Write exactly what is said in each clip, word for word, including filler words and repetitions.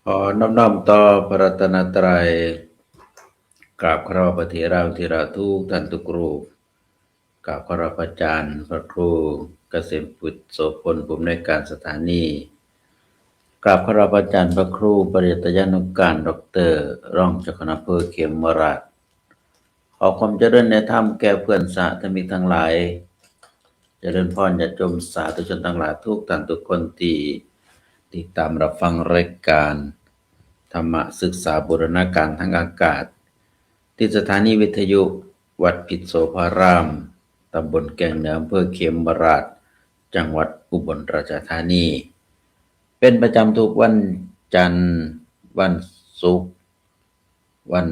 ขอน้อมน้อมต่อพระรัตนตรัย กราบคารวะพระเถรานุเถระทุกท่านทุกรูป กราบคารวะพระอาจารย์พระครูเกษมปุตรโสพล ผู้อำนวยการสถานี กราบคารวะพระอาจารย์พระครูปริยัตยานุการ ด็อกเตอร์ รองเจ้าคณะอำเภอเขมราฐ ขอความเจริญในธรรมแก่เพื่อนสหธรรมิกทั้งหลาย เจริญพรญาติโยมสาธุชนทั้งหลายทุกท่านทุกคนที่ติดตามรับฟังรายการธรรมศึกษาบูรณาการทางอากาศ ที่สถานีวิทยุวัดพิษโสภาราม ตำบลแก่งเหนือ อำเภอเขมราฐ จังหวัดอุบลราชธานี เป็นประจำทุกวันจันทร์ วันศุกร์ วัน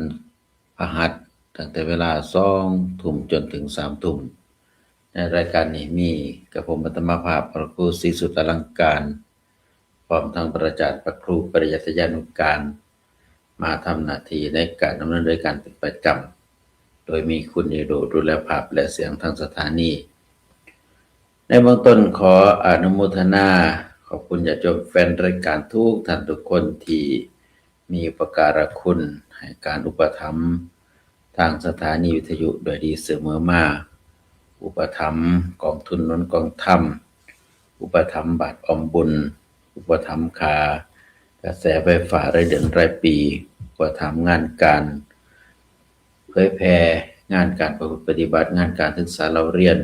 พฤหัส ตั้งแต่เวลาสองทุ่มจนถึงสามทุ่ม ในรายการนี้มีกับผมอัตมาภาพพระครูศรีสุตตาลังการ พร้อมทั้งพระอาจารย์พระครูปริยัตยานุการ มาทำหน้าที่ในการดำเนินรายการเป็นประจำ โดยมีคุณนิโรธดูแลภาพและเสียงทางสถานี ในเบื้องต้นขออนุโมทนาขอบคุณญาติโยมแฟนรายการทุกท่านทุกคนที่มีอุปการะคุณให้การอุปถัมภ์ทางสถานีวิทยุโดยดีเสมอมา อุปถัมภ์กองทุนหนุนกองธรรม อุปถัมภ์บาทออมบุญ อุปถัมภ์ค่ากระแสไฟฟ้ารายเดือนรายปี อุปถัมภ์งานการเผยแผ่ งานการประพฤติปฏิบัติ งานการศึกษาเล่าเรียน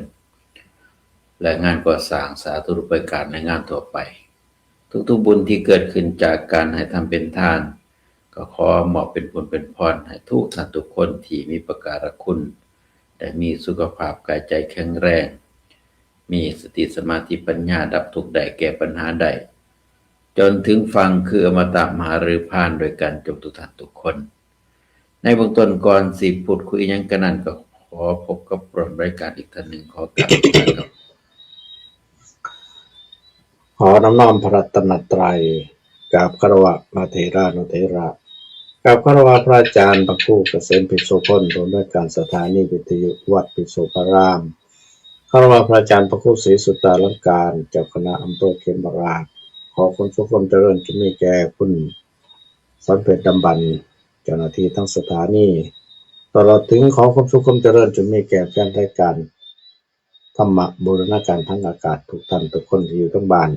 และงานก่อสร้างสาธารณูปการในงานทั่วไป ทุกๆบุญที่เกิดขึ้นจากการให้ทำเป็นทาน ก็ขอมอบเป็นบุญเป็นพรให้ทุกท่านทุกคนที่มีอุปการะคุณ ได้มีสุขภาพกายใจแข็งแรง มีสติสมาธิปัญญาดับทุกข์ได้แก้ปัญหาได้ จนถึงฝั่งคืออมตะมหาฤๅพานโดยการจบทุกท่านทุกคน ในเบื้องต้นก่อนสิพูดคุยหยังกันนั้นก็ขอพบกับผู้ร่วมรายการอีกท่านหนึ่ง ขอกราบนมัสการครับ ขอน้อมน้อมพระรัตนตรัย กราบคารวะพระเถรานุเถระ กราบคารวะพระอาจารย์พระครูเกษมพิษโสพล ผู้อำนวยการสถานีวิทยุวัดพิษโสภาราม คารวะพระอาจารย์พระครูศรีสุตตาลังการ เจ้าคณะอำเภอเขมราฐ ขอความสุขความเจริญจงมีแก่คุณสอนเพชรดำบรรพ์ เจ้าหน้าที่ทั้งสถานี ตลอดถึงขอความสุขความเจริญจงมีแก่แฟนรายการ ธรรมะบูรณาการทางอากาศทุกท่านทุกคนที่อยู่ทั้งบ้าน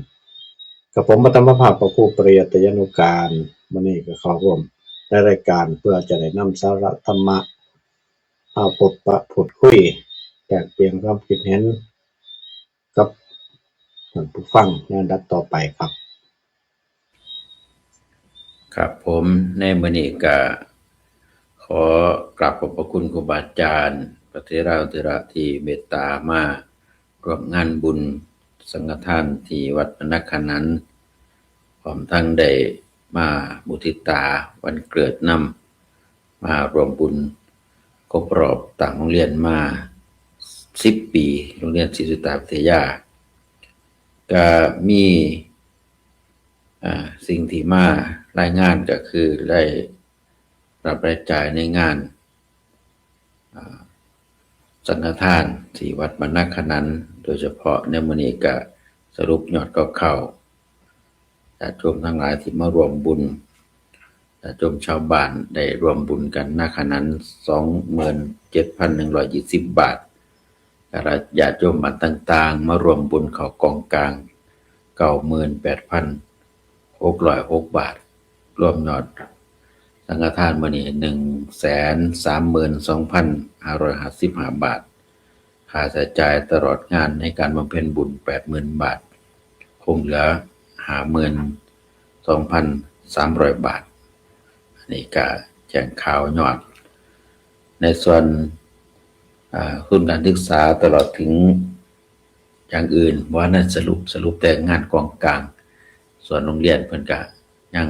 กับผมอัตมาภาพพระครูปริยัตยานุการ มื้อนี้ก็เข้าร่วมในรายการเพื่อจะได้นำสาระธรรมะมาพบปะพูดคุย แลกเปลี่ยนความคิดเห็นกับท่านผู้ฟังในอันดับต่อไปครับ ครับผม ในมื้อนี้ก็ขอกราบขอบพระคุณครูบาอาจารย์ พระเถรานุเถระที่เมตตามาร่วมงานบุญสังฆทานที่วัดพนัสขนาน พร้อมทั้งได้มามุทิตาวันเกิดนำ มาร่วมบุญครบรอบตั้งโรงเรียนมาสิบปี โรงเรียนศรีสุตตาพิทยา ก็มี อ่า สิ่งที่มารายงานก็คือได้รับรายจ่ายในงาน อ่า สังฆทานที่วัดพนัสขนาน โดยเฉพาะในมื้อนี้ก็สรุปยอดคร่าวๆ ญาติโยมทั้งหลายที่มาร่วมบุญ ญาติโยมชาวบ้านได้ร่วมบุญกันณขณะนั้น สองหมื่นเจ็ดพันหนึ่งร้อยยี่สิบ บาท และญาติโยมบ้านต่างๆ มาร่วมบุญเข้ากองกลาง เก้าหมื่นแปดพันหกร้อยหก บาท รวมยอดสังฆทานมื้อนี้ หนึ่งแสนสามหมื่นสองพันห้าร้อยห้าสิบห้า บาท ค่าใช้จ่ายตลอดงานในการบำเพ็ญบุญ แปดหมื่น บาท คงเหลือ ห้าหมื่นสองพันสามร้อย บาท อันนี้ก็แจ้งข่าวยอด ในส่วน อ่า ทุนการศึกษาตลอดถึงอย่างอื่น บ่ทันสรุป สรุปแต่งานกองกลาง ส่วนโรงเรียนเพิ่นก็ยัง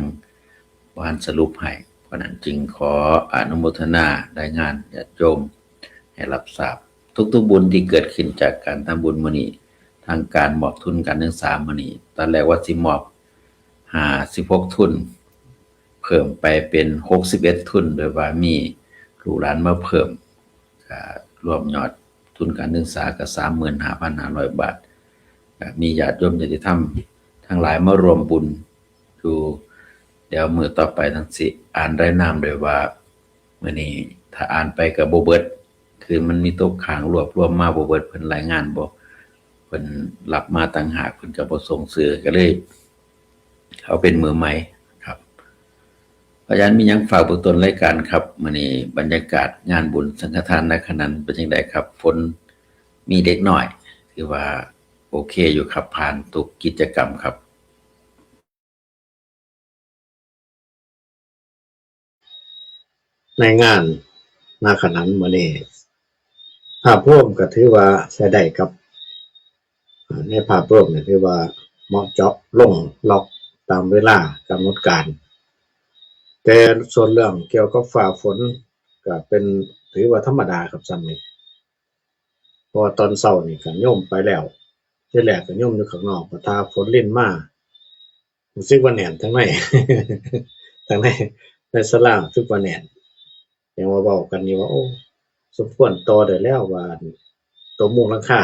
บ่ทันสรุปให้ เพราะนั้นจึงขออนุโมทนารายงานญาติโยมให้รับทราบ ทุกๆบุญที่เกิดขึ้นจากการทำบุญมื้อนี้ ทางการมอบทุนการศึกษามื้อนี้ ตอนแรกว่าสิมอบ ห้าสิบหก ทุน เพิ่มไปเป็น หกสิบเอ็ด ทุน โดยว่ามีลูกหลานมาเพิ่ม ก็รวมยอดทุ ทุนการศึกษาก็สามหมื่นห้าพันห้าร้อยบาท ก็มีญาติโยมญาติธรรมทั้งหลายมาร่วมบุญอยู่ เดี๋ยวมื้อต่อไปจั่งสิอ่านรายนามด้วยว่า มื้อนี้ถ้าอ่านไปก็บ่เบิด คือมันมีตกค้างรวบรวมมาบ่เบิด เพิ่นรายงานบ่ เพิ่นรับมาต่างหาก เพิ่นก็บ่ส่งชื่อ ก็เลยเอาเป็นมื้อใหม่ครับ อาจารย์มีหยังฝากเบื้องต้นรายการครับ มื้อนี้บรรยากาศงานบุญสังฆทานนาขนันเป็นจั่งใดครับ ฝนมีเล็กน้อย ถือว่าโอเคอยู่ครับ ผ่านทุกกิจกรรมครับ ในงานนาขนันมื้อนี้ ภาพรวมก็ถือว่าใช้ได้ครับ อ่า ในภาพรวมเนี่ยถือว่าเหมาะเจาะลงล็อกตามเวลากำหนดการ แต่ส่วนเรื่องเกี่ยวกับฟ้าฝนก็เป็นถือว่าธรรมดาครับ ส่ำนี้ เพราะว่าตอนเช้านี่ก็โยมไปแล้ว ทีแรกก็โยมอยู่ข้างนอก บัดถ้าฝนรินมา รู้สึกว่าแน่นทางใน ทางใน ในศาลารู้สึกว่าแน่น ยังว่าเว้ากันอยู่ว่า โอ้ สมควรต่อได้แล้วว่า ตัวมุงหลังคา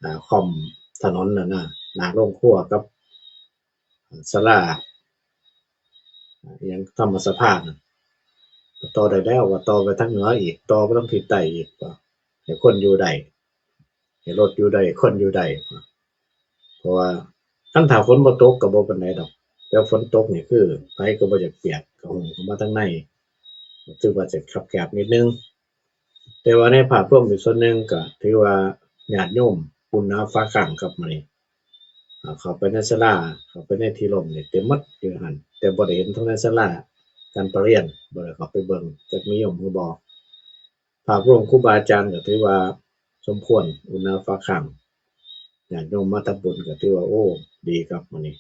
อ่า ค่อมถนนน่ะนะ หน้าโรงครัวกับศาลา อ่า อิหยังธรรมสภาน่ะ ต่อได้แล้ว ว่าต่อไปทางเหนืออีก ต่อไปทางทิศใต้อีก ว่าให้คนอยู่ได้ ให้รถอยู่ได้ คนอยู่ได้ เพราะว่าคันถ้าฝนบ่ตกก็บ่ปานใดดอก แต่ฝนตกนี่คือไผก็บ่อยากเปียก ก็ห่มเข้ามาทางใน รู้สึกว่าจะคับแคบนิดนึง แต่ว่าในภาพรวมอีกส่วนหนึ่งก็ถือว่าญาติโยมอุ่นหนาฟ้าข้างครับมื้อนี้ อ่า เข้าไปในศาลา เข้าไปในที่ร่มนี่เต็มหมดอยู่หั่น แต่บ่ได้เห็นทั้งในศาลาการประเรียน บ่ได้เข้าไปเบิ่ง จักมีโยมหรือบ่ ภาพรวมครูบาอาจารย์ก็ถือว่าสมควร อุ่นหนาฟ้าข้าง ญาติโยมมาทำบุญก็ถือว่า โอ้ ดีครับมื้อนี้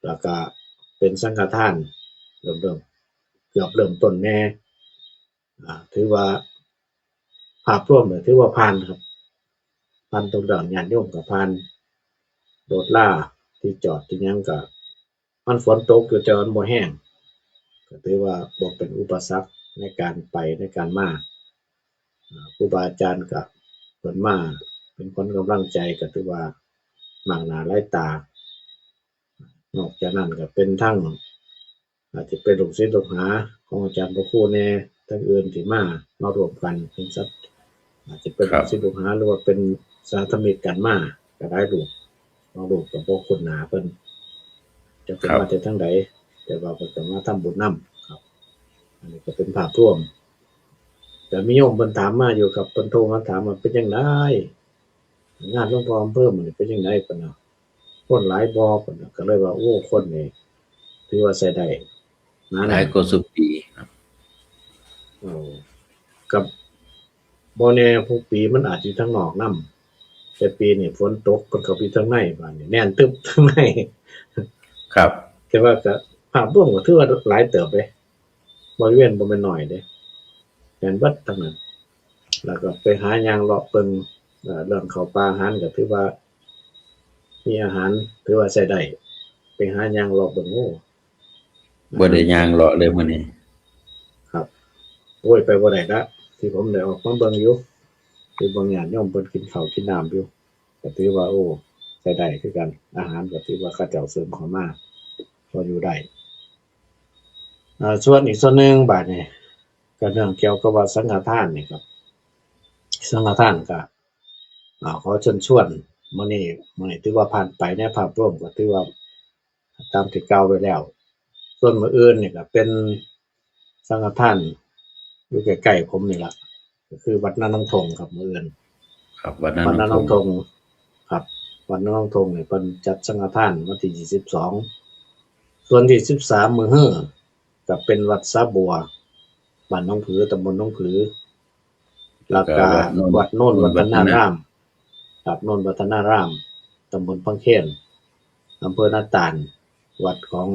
แล้วก็เป็นสังฆทาน เริ่มเริ่ม เกือบเริ่มต้นแน่ อ่า ถือว่า ภาพรวมเนี่ยถือว่าผ่านครับ ผ่านทุกด้าน ญาติโยมก็ผ่าน รถลาที่จอดที่หยังก็ มันฝนตกอยู่แต่มันบ่แห้ง ก็ถือว่าบ่เป็นอุปสรรคในการไปในการมา อ่า ครูบาอาจารย์ก็เพิ่นมาเป็นขวัญกำลังใจ ก็ถือว่ามากหน้าหลายตา นอกจากนั้นก็เป็นทั้ง อาจจะเป็นลูกศิษย์ลูกหาของอาจารย์พระครูแน่ ทั้งอื่นที่มา มาร่วมกัน เป็นสัตว์ อาจจะเป็น ครับ ลูกศิษย์ลูกหา หรือว่าเป็นสาธมิกกันมา ก็ได้ลูก บางลูกก็บ่คุ้นหน้าเพิ่น จะเป็น ครับ มาแต่ทางใด แต่ว่าเพิ่นก็มาทำบุญนำครับ อันนี้ก็เป็นภาพรวม แต่มีโยมเพิ่นถามมาอยู่ครับ เพิ่นโทรมาถามว่าเป็นจั่งใด งานหลวงพ่ออำเภอมื้อนี้เป็นจั่งใดเพิ่นว่า คนหลายบ่เพิ่นว่า ก็เลยว่า โอ้ คนนี่ถือว่าใช้ได้ หนา ห แน่ ลาย กว่าสุปีครับ โอ้ กับบ่แน่ ผู้ปีมันอาจสิทางนอกนำ แต่ปีนี้ฝนตกเพิ่นเข้าไปทางใน บาดนี้แน่นตึบทางใน ครับ แต่ว่าก็ภาพรวมก็ถือว่าหลายเติบเด้ บริเวณบ่แม่นน้อยเด้ แน่นเบิดทั้งนั้น แล้วก็ไปหาย่างเลาะเบิ่ง เอ่อ เรื่องข้าวปลาอาหารก็ถือว่า มีอาหาร ถือว่าใช้ได้ ไปหาย่างเลาะเบิ่ง โอ้ บ่ได้ย่างเลาะเลยมื้อนี้ ครับ โอ้ย ไปบ่ได้ละ ที่ผมได้ออกมาเบิ่งอยู่ ที่เบิ่งญาติโยมเพิ่นกินข้าวกินน้ำอยู่ ก็ถือว่า โอ้ ใช้ได้คือกัน อาหารก็ถือว่าเขาเจ้าเสริมเข้ามา พออยู่ได้ อ่า ส่วนอีกส่วนหนึ่งบาดนี้ ก็เรื่องเกี่ยวกับว่าสังฆทานนี่ครับ สังฆทานก็ อ่า ขอเชิญชวน มื้อนี้ มื้อนี้ถือว่าผ่านไปในภาพรวมก็ถือว่าตามที่กล่าวไว้แล้ว ส่วนมื้ออื่นนี่ก็เป็นสังฆทานอยู่ใกล้ๆผมนี่ล่ะ ก็คือวัดนาหนองทงครับ มื้ออื่น ครับ วัดนาห วัด น นา อง หนอง ท ท ง ง ครับ วัดนาหนองทงนี่เพิ่นจัดสังฆทานวันที่ยี่สิบสอง ส่วนที่สิบสามมื้อฮือก็เป็นวัดสาบัว บ้านหนองผือ ตำบลหนองผือ แล้วก็ แล้วก็วัดโนน วัดโนนวัฒนาราม ครับ โนนวัฒนาราม ตำบลพังเคน อำเภอนาตาล วัดของ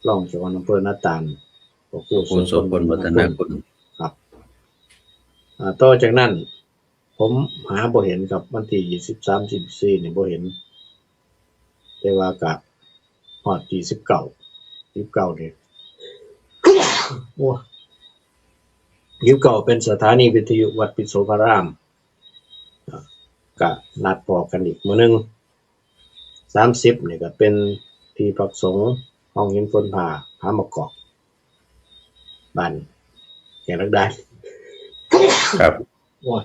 รองเจ้าคณะอำเภอนาตาล พระครู พระครูโสพลวัฒนคุณ ครับ อ่า ต่อจากนั้น ผมหาบ่เห็นครับ วันที่ยี่สิบสาม ยี่สิบสี่นี่บ่เห็น แต่ว่าก็ฮอดยี่สิบเก้า ยี่สิบเก้านี่ โอ้ ยี่สิบเก้าเป็นสถานีวิทยุวัดปิโสภาราม อ่ะ ก็นัดพ้อกันอีกมื้อหนึ่ง สามสิบนี่ก็เป็นที่พักสงฆ์ห้องหินฝนผา ผามะกอก บ้านแก่งลักดาน ครับ โอ้ย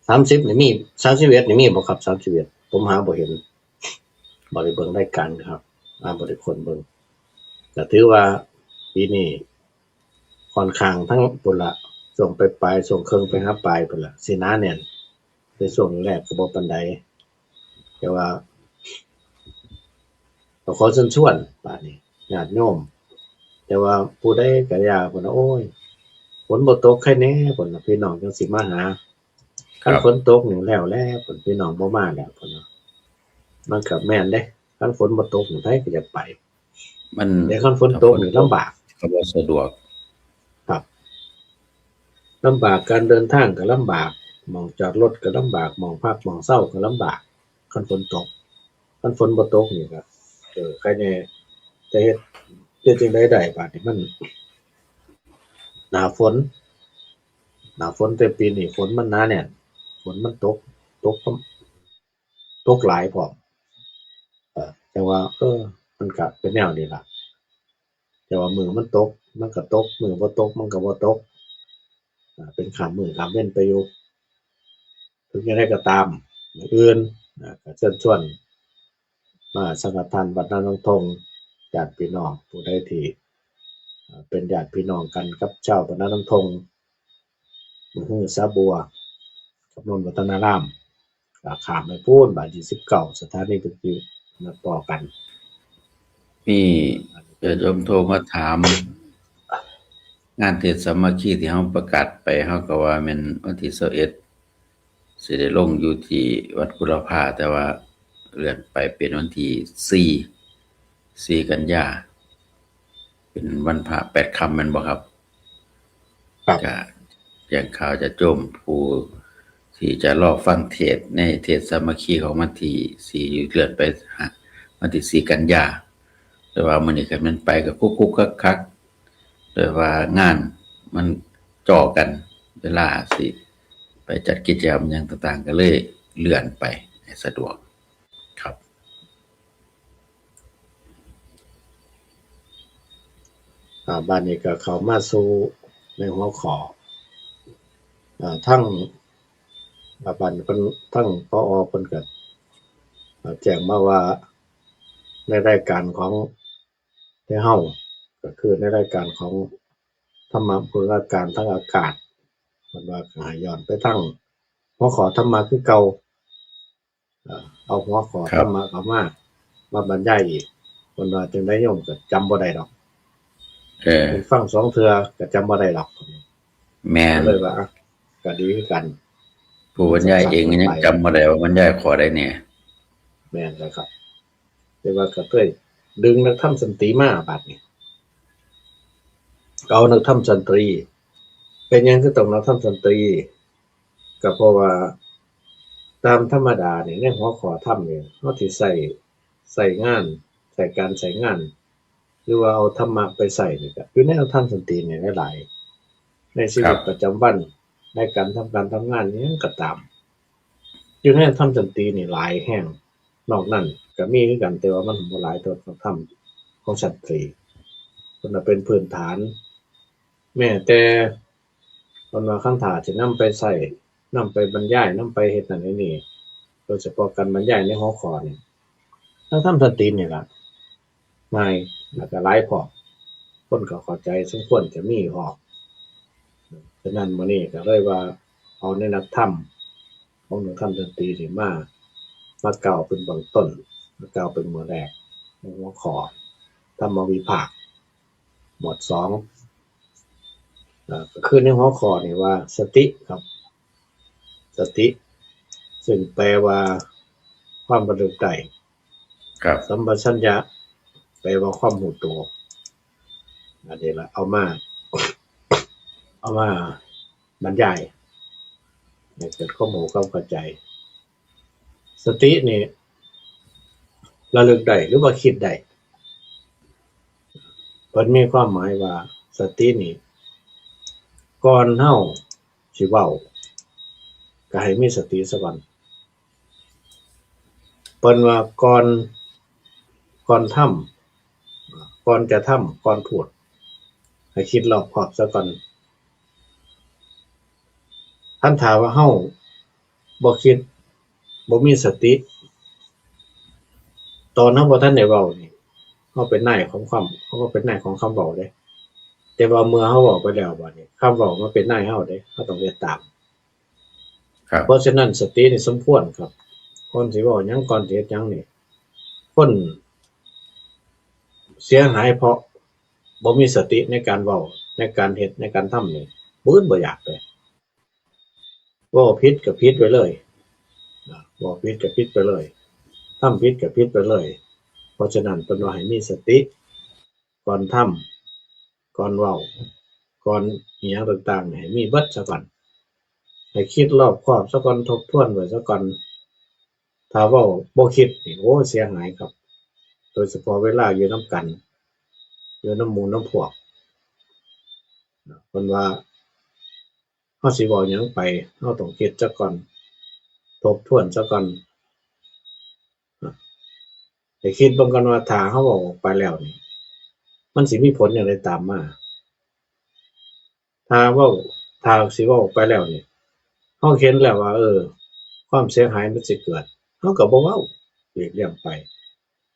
สามสิบนี่มี สามสิบเอ็ดนี่มีบ่ครับ สามสิบเอ็ด ผมหาบ่เห็น บ่ได้เบิ่งรายการครับ อ่า บ่ได้ค้นเบิ่ง ก็ถือว่าปีนี้ค่อนข้างทั้งพุ้นละ ช่วงปลายๆ ช่วงครึ่งไปหาปลายพุ้นละ สิหนาแน่น ในช่วงแรกก็บ่ปานใด แต่ว่า ก็ขอเชิญชวนบาดนี้ ญาติโยม แต่ว่าผู้ใดก็อย่าพุ้นนะ โอ้ย ฝนบ่ตกใครแน่พุ้นนะ พี่น้องจังสิมาหา คัน ครับ ฝนตกนี่แล้วแหละพุ้น พี่น้องบ่มาแล้วพุ้นนะ มันก็แม่นเด้ คันฝนบ่ตกนี่ไผก็อยากไป มัน แต่คันฝนตกนี่ลำบาก ก็บ่สะดวก ครับ ลำบาก การเดินทางก็ลำบาก หม่องจอดรถก็ลำบาก หม่องพักหม่องเซาก็ลำบาก คันฝนตก คันฝนบ่ตกนี่ก็ เออ ใครแน่ จะเฮ็ด เฮ็ดจั่งใดได้บาดนี้ มัน หน้าฝน หน้าฝน แต่ปีนี้ฝนมันหนาแน่น ฝนมันตก ตก ตกหลายพร้อม เออ แต่ว่า เออ มันก็เป็นแนวนี้ล่ะ แต่ว่ามื้อมันตก มันก็ตก มื้อบ่ตก มันก็บ่ตก อ่า เป็นข้ามมื้อข้ามเว็นไปอยู่ ถึงอย่างไรก็ตาม มื้ออื่น อ่า ก็เชิญชวน มาสังฆทานวัดนาหนองทง ญาติพี่น้อง ผู้ใดที่ อ่า เป็นญาติพี่น้องกันกับชาวบ้านนาหนองทง มื้อฮือสาบัว กับนนท์วัฒนาราม ก็ข้ามไปพู้น บ้านที่สิบเก้า สถานีวิทยุนัดพ้อกัน มีญาติโยมโทรมาถาม งานเทศน์สามัคคีที่เฮาประกาศไป เฮาก็ว่าแม่นวันที่ยี่สิบเอ็ด สิได้ลงอยู่ที่วัดกุลภา แต่ว่าเลื่อนไปเป็นวันที่สี่ สี่กันยา เป็นวันพระแปดค่ำแม่นบ่ครับ ครับ ก็แจ้งข่าวญาติโยมผู้ที่จะรอฟังเทศน์ในเทศน์สามัคคีของวันที่สี่ เลื่อนไปหาวันที่สี่กันยา แต่ว่ามื้อนี้คันแม่นไปก็คุกๆคักๆ แต่ว่างานมันจ่อกัน เวลาสิไปจัดกิจกรรมหยังต่างๆ ก็เลยเลื่อนไปให้สะดวกครับ อ่า บาดนี้ก็เข้ามาสู่ในหัวข้อ อ่า ทั้ง อ่า บาดนี้เพิ่น ทั้ง ผอ เพิ่นก็ อ่า แจ้งมาว่า ในรายการของ ในเฮา ก็คือในรายการของธรรมะบูรณาการทางอากาศ เพิ่นว่าก็ให้ย้อนไปทางหัวข้อธรรมะคือเก่า เอ่อ เอาหัวข้อ ครับ ธรรมะเข้ามา มาบรรยายอีก เพิ่นว่าจั่งใดโยมก็จำบ่ได้ดอก เออ ฟังสองเทื่อก็จำบ่ได้ดอก แม่น ก็เลยว่า อ่ะ ก็ดีคือกัน ผู้บรรยายเองก็ยังจำบ่ได้ว่าบรรยายข้อใดแน่ แม่นแล้วครับ แต่ว่าก็เลยดึงนักธรรมสันติมาบาดนี้ เอานักธรรมสันติ เป็นหยังคือต้องนักธรรมสันติ ก็เพราะว่าตามธรรมดานี่ ในหัวข้อธรรมนี่ เฮาสิใช้ ใช้งาน ใช้การใช้งาน หรือว่าเอาธรรมะไปใช้นี่ก็อยู่ในนักธรรมสันตินี่หลายๆ ในชีวิต ครับ ประจำวัน ในการทำการทำงานอิหยังก็ตาม อยู่ในนักธรรมสันตินี่หลายแห่ง นอกนั้นก็มีคือกัน แต่ว่ามันบ่หลายเท่านักธรรมของสันติ เพิ่นว่าเป็นพื้นฐาน แม้แต่เพิ่นว่าคันถ้าสินำไปใช้ นำไปบรรยาย นำไปเฮ็ดนั่นเฮ็ดนี่ โดยเฉพาะการบรรยายในหัวข้อนี่ นักธรรมสันตินี่ล่ะ ง่าย แล้วก็หลายพร้อม คนก็เข้าใจสมควรจะมีพร้อม ฉะนั้นมื้อนี้ก็เลยว่าเอาในนักธรรมของนักธรรมสันตินี่มา มากล่าวเป็นเบื้องต้น มากล่าวเป็นมื้อแรก ในหัวข้อธรรมวิภาค หมวดสอง เอ่อ ก็คือในหัวข้อนี่ว่าสติครับ สติ ซึ่งแปลว่าความระลึกได้ ครับ สัมปชัญญะ แปลว่าความรู้ตัว อันนี้ละเอามา เอามาบรรยายให้เกิดความรู้ความเข้าใจ สตินี่ระลึกได้หรือว่าคิดได้ เพิ่นมีความหมายว่า สตินี่ ก่อนเฮาสิเว้า ก็ให้มีสติซะก่อน เพิ่นว่าก่อน ก่อนทำ ก่อนจะทำ ก่อนพูด ให้คิดรอบคอบซะก่อน คันถ้าว่าเฮาบ่คิด บ่มีสติ ตอนเฮาบ่ทันได้เว้านี่ เฮาเป็นนายของความ เฮาเป็นนายของคำเว้าเด้ แต่ว่าเมื่อเฮาเว้าไปแล้วบัดนี้ คำเว้ามันเป็นนายเฮาเด้ เฮาต้องเฮ็ดตาม ครับ เพราะฉะนั้นสตินี่สมควรครับ ก่อนสิเว้าหยัง ก่อนสิเฮ็ดหยังนี่ คนเสียหายเพราะบ่มีสติในการเว้า ในการเฮ็ด ในการทำนี่ บ่อึดบ่อยากเลย เว้าผิดก็ผิดไปเลยนะ เว้าผิดก็ผิดไปเลย ทำผิดก็ผิดไปเลย เพราะฉะนั้นเพิ่นว่าให้มีสติ ก่อนทำ ก่อนเว้า ก่อนอิหยังต่างๆ ให้มีเบิดซะก่อน ให้คิดรอบคอบซะก่อน ทบทวนไว้ซะก่อน ถ้าเว้าบ่คิดนี่ โอ้ เสียหายครับ โดยเฉพาะเวลาอยู่นำกัน อยู่นำหมู่นำพวก เพิ่นว่า เฮาสิเว้าหยังไป เฮาต้องคิดซะก่อน ทบทวนซะก่อน ให้คิดเบิ่งก่อนว่าถ้าเฮาเว้าออกไปแล้วนี่ มันสิมีผลหยังไดตามมา ถ้าเว้า ถ้าสิเว้าออกไปแล้วนี่ เฮาเห็นแล้วว่า เออ ความเสียหายมันสิเกิด เฮาก็บ่เว้า หลีกเลี่ยงไป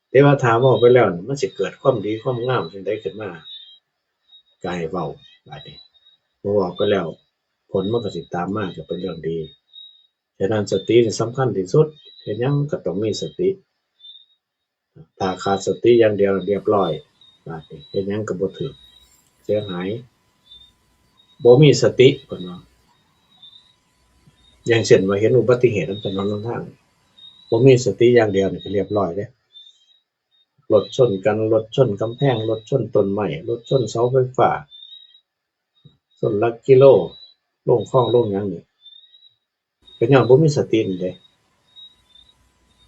แต่ว่าถ้าเว้าไปแล้วนี่ มันสิเกิดความดีความงามจั่งใดขึ้นมา ก็ให้เว้า บาดนี้ เว้าออกไปแล้ว ผลมันก็สิตามมา ก็เป็นเรื่องดี ฉะนั้นสตินี่สำคัญที่สุด เฮ็ดหยังก็ต้องมีสติ ถ้าขาดสติอย่างเดียวเรียบร้อย บาดนี้เฮ็ดหยังก็บ่ถูก เสียหาย บ่มีสติ เพิ่นว่า อย่างเช่นว่าเห็นอุบัติเหตุนำถนนหนทาง บ่มีสติอย่างเดียวนี่ก็เรียบร้อยเด้ รถชนกัน รถชนกำแพง รถชนต้นไม้ รถชนเสาไฟฟ้า ชนหลักกิโล ลงคลองลงหยังนี่ ก็ย้อนบ่มีสตินี่เด้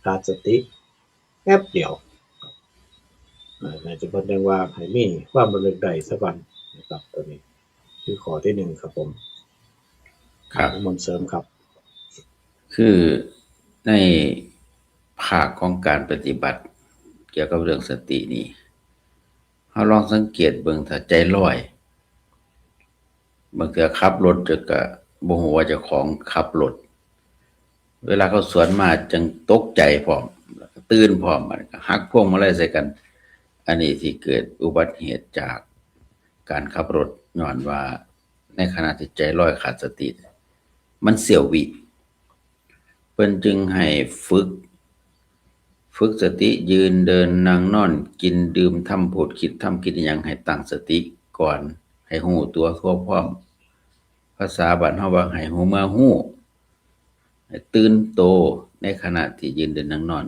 ขาดสติแป๊บเดียว อ่า น่าจะเพิ่นจั่งว่าให้มีความระลึกได้ซะก่อนนะครับ ตัวนี้คือข้อที่หนึ่งครับผม ครับ มนต์เสริมครับ คือในภาคของการปฏิบัติเกี่ยวกับเรื่องสตินี่ เฮาลองสังเกตเบิ่ง ถ้าใจลอย บางเทื่อขับรถจะกะบ่ฮู้ว่าเจ้าของขับรถ เวลาเขาสวนมาจั่งตกใจพร้อม แล้วก็ตื่นพร้อม มันก็หักพวงมาลัยใส่กัน อันนี้ที่เกิดอุบัติเหตุจากการขับรถ ย้อนว่าในขณะที่ใจลอยขาดสติ มันเสี้ยววิ เพิ่นจึงให้ฝึก ฝึกสติยืนเดินนั่งนอน กินดื่ม ทำพูดคิด ทำกิจอิหยังให้ตั้งสติก่อน ให้ฮู้ตัวทั่วพร้อม ภาษาบ้านเฮาว่าให้ฮู้เมื่อฮู้ ให้ตื่นโตในขณะที่ยืนเดินนั่งนอน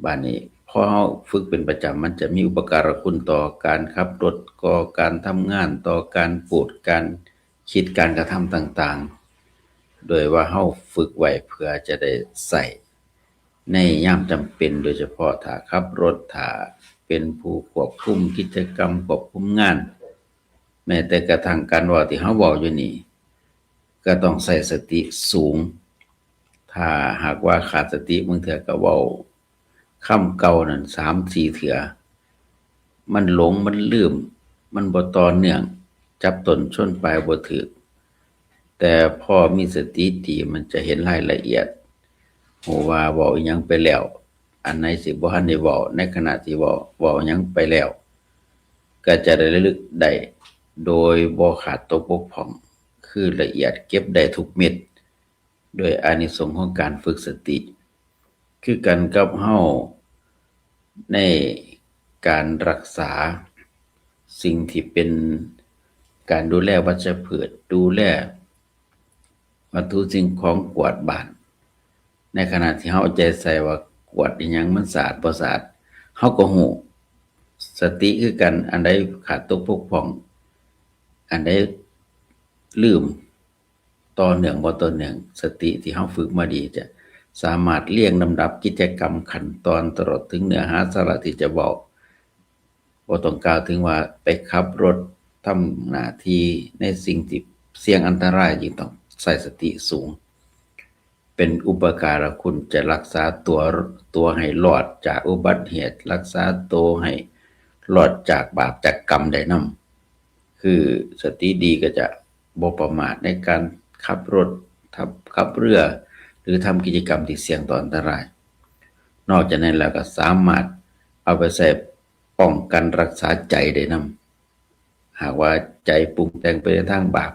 บาดนี้พอเฮาฝึกเป็นประจำ มันจะมีอุปการะคุณต่อการขับรถ ต่อการทำงาน ต่อการพูด การคิด การกระทำต่างๆ โดยว่าเฮาฝึกไว้เพื่อจะได้ใช้ในยามจำเป็น โดยเฉพาะถ้าขับรถ ถ้าเป็นผู้ควบคุมกิจกรรม ควบคุมงาน แม้แต่กระทั่งการเว้าที่เฮาเว้าอยู่นี่ ก็ต้องใช้สติสูง ถ้าหากว่าขาดสติ บางเทื่อก็เว้าคำเก่านั่นสามสี่เทื่อ มันหลง มันลืม มันบ่ต่อเนื่อง จับต้นชนปลายบ่ถูก แต่พอมีสติดี มันจะเห็นรายละเอียด ฮู้ว่าเว้าอิหยังไปแล้ว อันไหนสิบ่ทันได้เว้า ในขณะที่เว้า เว้าหยังไปแล้ว ก็จะได้ระลึกได้โดยบ่ขาดตกบกพร่อง คือละเอียด เก็บได้ทุกเม็ด โดยอานิสงส์ของการฝึกสติ คือกันกับเฮาในการรักษาสิ่งที่เป็นการดูแลวัชพืช ดูแลวัตถุสิ่งของ กวาดบ้าน ในขณะที่เฮาเอาใจใส่ว่ากวาดอิหยังมันสะอาดบ่สะอาด เฮาก็ฮู้ สติคือกัน อันใดขาดตกบกพร่อง อันใดลืม ต่อเนื่องบ่ต่อเนื่อง สติที่เฮาฝึกมาดีจะสามารถเรียงลำดับกิจกรรมขั้นตอนตลอดถึงเนื้อหาสาระที่จะเว้า บ่ต้องกล่าวถึงว่าไปขับรถ ทำหน้าที่ในสิ่งที่เสี่ยงอันตราย จึงต้องใช้สติสูง เป็นอุปการะคุณ จะรักษาตัว ตัวให้รอดจากอุบัติเหตุ รักษาตัวให้รอดจากบาปจากกรรมได้นำ คือสติดีก็จะบ่ประมาทในการขับรถ ขับ ขับเรือ หรือทำกิจกรรมที่เสี่ยงต่ออันตราย นอกจากนั้นแล้วก็สามารถเอาไปใช้ป้องกันรักษาใจได้นำ หากว่าใจปรุงแต่งไปในทางบาป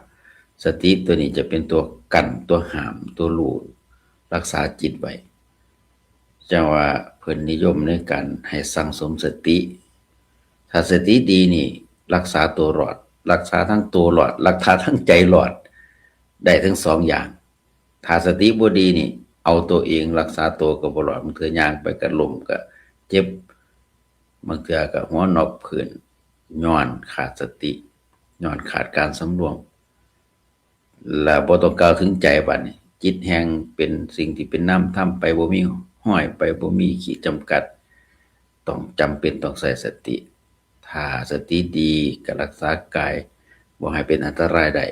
สติตัวนี้จะเป็นตัวกั้น ตัวห้าม ตัวรู้ รักษาจิตไว้ จั่งว่าเพิ่นนิยมในการให้สั่งสมสติ ถ้าสติดีนี่ รักษาตัวรอด รักษาทั้งตัวรอด รักษาทั้งใจรอด ได้ทั้งสองอย่าง ถ้าสติบ่ดีนี่ เอาตัวเองรักษาตัวก็บ่รอด บางเทื่อย่างไปก็ล้มก็เจ็บ บางเทื่อก็หัวน็อกพื้น ย้อนขาดสติ ย้อนขาดการสำรวม และบ่ต้องกล่าวถึงใจบัดนี้ จิตแฮ่งเป็นสิ่งที่เป็นนามธรรมไป บ่มีห้อยไป บ่มีขีดจำกัด ต้องจำเป็นต้องใช้สติ ถ้าสติดีก็รักษากายบ่ให้เป็นอันตรายได้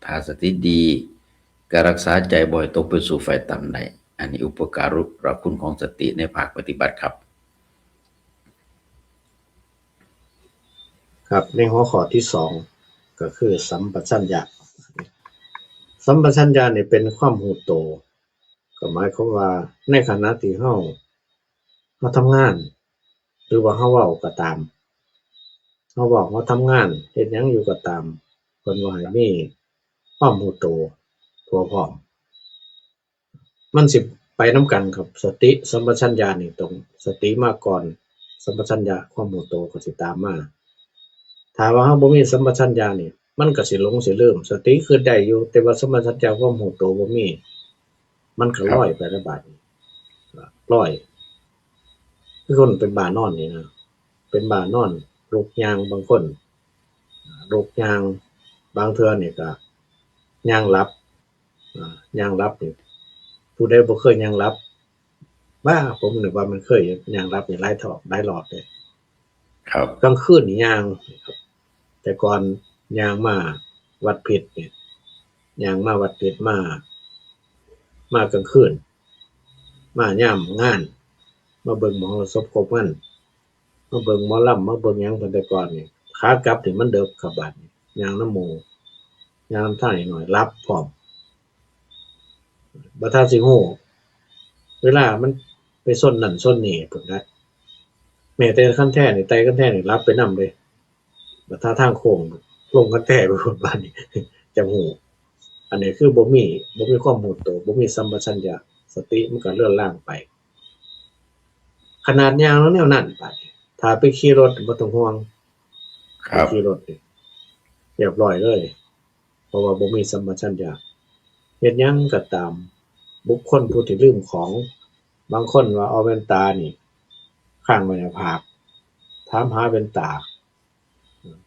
ถ้าสติดีก็รักษาใจบ่ให้ตกไปสู่ฝ่ายต่ำได้ อันนี้อุปการะคุณของสติในภาคปฏิบัติครับ ครับ ในหัวข้อที่สอง ก็คือสัมปชัญญะ สัมปชัญญะนี่เป็นความรู้โต ก็หมายความว่าในขณะที่เฮา เฮาทำงาน หรือว่าเฮาเว้าก็ตาม เฮาเว้า เฮาทำงาน เฮ็ดหยังอยู่ก็ตาม เพิ่นว่าให้มีความรู้โตทั่วพร้อม มันสิไปนำกันครับ สติสัมปชัญญะนี่ต้องสติมาก่อน สัมปชัญญะความรู้โตก็สิตามมา ถ้าว่าเฮาบ่มีสัมปชัญญะนี่ มันก็สิหลงสิลืม สติคือได้อยู่ แต่ว่าสัมปชัญญะความรู้โตบ่มี มันก็ลอยไปแล้วบาดนี้ ลอย คือคนเป็นบ้านอนนี่นะ เป็นบ้านอน ลุกย่างบางคน ลุกย่าง บางเทื่อนี่ก็ย่างหลับ อ่า ย่างหลับนี่ ผู้ใดบ่เคยย่างหลับ บ้า ผมนึกว่ามันเคยย่างหลับนี่หลายทอบ หลายรอบเด้ ครับ กลางคืนนี่ย่าง แต่ก่อนย่างมาวัดเพชรนี่ ย่างมาวัดเพชรมา มากลางคืน มายามงาน มาเบิ่งหมอลำศพครบงาน มาเบิ่งหมอลำ มาเบิ่งหยังเพิ่นแต่ก่อนนี่ ขากลับนี่มันดึกครับบาดนี้ ย่างนำหมู่ ย่างนำทางนิดหน่อย หลับพร้อม บัดถ้าสิฮู้ เวลามันไปชนนั่นชนนี่พุ้นนะ แม้แต่คันแท้นี่ ไต่คันแท้นี่หลับไปนำเด้ บัดถ้าทางโค้ง ลงคันแท้ไปพุ้นบาดนี้ จั่งฮู้ อันนี้คือบ่มี บ่มีความรู้โต บ่มีสัมปชัญญะ สติมันก็เลือนลางไป ขนาดย่างแล้วแนวนั้นบาดนี้ ถ้าไปขี่รถบ่ต้องห่วง ครับ ไปขี่รถนี่เรียบร้อยเลย เพราะว่าบ่มีสัมปชัญญะ เฮ็ดหยังก็ตาม บุคคลผู้ที่ลืมของ บางคนว่าเอาแว่นตานี่ ค้างไว้หน้าผาก ถามหาแว่นตา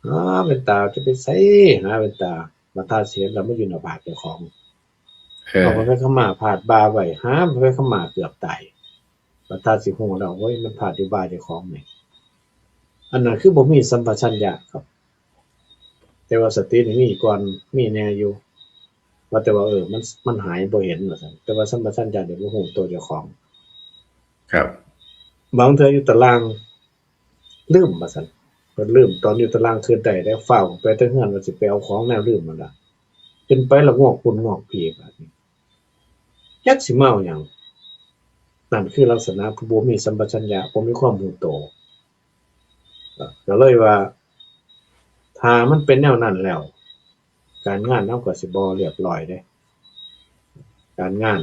หาแว่นตาจะไปไส หาแว่นตา บัดถ้าสิเห็นแล้วมันอยู่หน้าผากเจ้าของ เออ เอาผ้าขาวม้าพาดบ่าไว้ หาผ้าขาวม้าเกือบตาย บัดถ้าสิฮู้แล้ว โอ้ย มันพาดอยู่บ่าเจ้าของนี่ อันนั้นคือบ่มีสัมปชัญญะครับ แต่ว่าสตินี่มีก่อน มีแน่อยู่ ว่าแต่ว่า เออ มัน มันหายบ่เห็นว่าซั่น แต่ว่าสัมปชัญญะนี่บ่ฮู้ตัวเจ้าของ ครับ บางเทื่ออยู่ตาราง ลืมว่าซั่น เพิ่นลืม ตอนอยู่ตารางคิดได้ แล้วฟ้าวไปแต่เฮือนว่าสิไปเอาของแนวลืมนั่นล่ะ ขึ้นไปละงอกปุ้นงอกผีบาดนี้ จักสิมาเอาหยัง นั่นคือลักษณะผู้บ่มีสัมปชัญญะ บ่มีความรู้โต ก็เลยว่า ถ้ามันเป็นแนวนั้นแล้ว การงานเฮาก็สิบ่เรียบร้อยเด้ การงาน